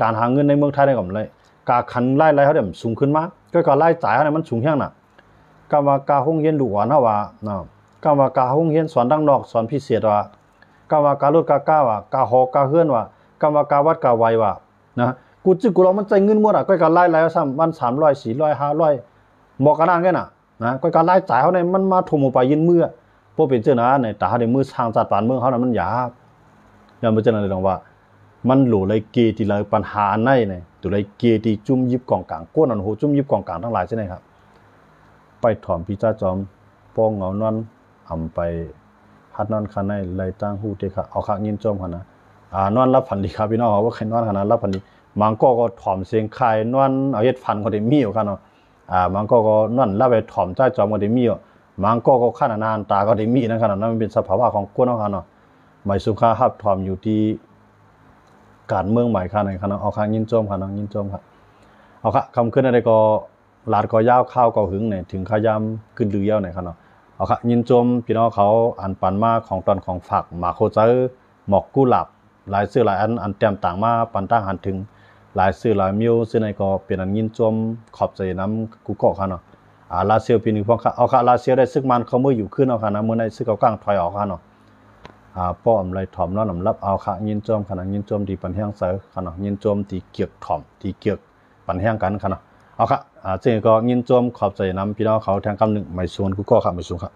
ການຫາເງິນໃນເມືອງໄທນີ້ກໍບໍ່ໄດ້ ກາຄັນລາຍໄດ້ເຮົາໄດ້ມັນສູງຂຶ້ນມາ ກໍ ກໍລາຍຈ່າຍເຮົານີ້ມັນສູງແຮງນະ. ກຳວ່າກາໂຮງຮຽນລູກອ່ອນເຮົາວ່າເນາະ ກຳວ່າກາໂຮງຮຽນສອນທາງນອກ ສອນພິເສດວ່າ ກຳວ່າກາລົດກາກາວ່າ ກາຫໍກາເຮືອນວ່າ ກຳວ່າກາວັດກາໄວວ່າ ນະ ກູຈຶກກູລອງມັນໃຊ້ເງິນໝົດອະ. ກ້ອຍກະລາຍໄຫຼເຮົາຊ້ຳວັນສາມຮ້ອຍ ສີ່ຮ້ອຍ ຫ້າຮ້ອຍ ບໍ່ກະນັ້ນແກນະ ນະ. ກ້ອຍກະລາຍຈ່າຍເຮົານີ້ມັນມາຖົມຫົວປາຍຍື່ນເມືອ ບໍ່ເປັນເຊິ່ງນັ້ນ ຕາເຮົາໄດ້ມືສ້າງຊາດບ້ານເມືອງເຮົານັ້ນມັນຍາກ. ຍ້ອນເປັນເຊິ່ງນັ້ນເລີຍຕ້ອງວ່າ ມັນໂຫຼໄລເກທີ່ລາຍ ບັນຫາອັນໃນນີ້ ໂຕໄລເກທີ່ຈຸ້ມຢິບກອງກາງ ໂກນອັນໂຫຈຸ້ມຢິບກອງກາງທັງຫຼາຍຊີ້ນະຄັບ. ໄປຖອມພີຈາຈອມ ປ້ອງເງົານອນ ອຳໄປ ຮັດນອນຄັນໃນ ໄລ່ຕ່າງຫູເຕຄະ ເອົາຄະ ຍິນຊົມຫັ້ນນະ. ອາ ນອນຫຼັບຝັນດີຄັບ ພີ່ນ້ອງເຮົາ ບໍ່ໃຄນອນຫັ້ນນະ ຫຼັບຝັນດີ. ບາງກໍກໍຖອມສຽງຄາຍນອນ ເອົາເຮັດຝັນກໍໄດ້ມີຢູ່ຄັບເນາະ. ອາ ບາງກໍກໍນອນຫຼັບໄປຖອມຈາຍຈອມກໍໄດ້ມີຢູ່. ບາງກໍກໍຄັນອານານຕາກໍໄດ້ມີນະຄັບເນາະ. ມັນເປັນສະພາວະຂອງຄົນເຮົາຄັບເນາະ. ໄໝສູງຄ່າຮັບຖອມຢູ່ທີ່ການເມືອງໃໝ່ຄັບໃນຄັບເນາະ. ເອົາຄະ ຍິນຊົມຄັບເນາະ ຍິນຊົມຄັບ. ເອົາຄະ ຄ່ຳຄືນໃດກໍ ລາດກໍຍາວ ຂ່າວກໍຫຶງນີ້ ເຖິງຄາຍາມກຶດລືຍຽວນີ້ຄັບເນາະ. ເອົາຄະ ຍິນຊົມພີ່ນ້ອງເຂົາ ອັນປັນມາຂອງຕອນຂອງຝາກ ໝາກໂຄໄຊ ໝອກກຸຫຼາບ ຫຼາຍຊື່ຫຼາຍອັນ ອັນແຕ້ມຕ່າງມາປັນທາງຫັນເຖິງ ຫຼາຍຊື່ຫຼາຍມຽວ ຊື່ໃດກໍເປັນອັນຍິນຊົມ ຂອບໃຈນຳກູກໍຄັບເນາະ. ອາ ລາຊຽວປີໜຶ່ງພວງຄັບ. ເອົາຄະ ລາຊຽວໄດ້ຊຶກມານເຂົ້າເມືອງຢູ່ຄືນເນາະຄັບນະ. ມື້ໃນຊຶກເອົາກ້າງຖອຍອອກຄັບເນາະ. ອາ ປ້ອມໄລ່ຖອມນອນອຳລັບ. ເອົາຄະ ຍິນຊົມຄັບນະ ຍິນຊົມທີ່ປັນແຮງໃສ່ຄັບເນາະ ຍິນຊົມທີ່ກຽກຖອມ ທີ່ກຽກ ປັນແຮງກັນຄັບເນາະ. ເອົາຄະ ອາ ເຊິ່ງກໍຍິນຊົມຂອບໃຈນຳພີ່ນ້ອງເຂົາແທ່ງກຳໜຶ່ງ ໄໝສູງ ກູກໍຄັບ ໄໝສູງຄັບ.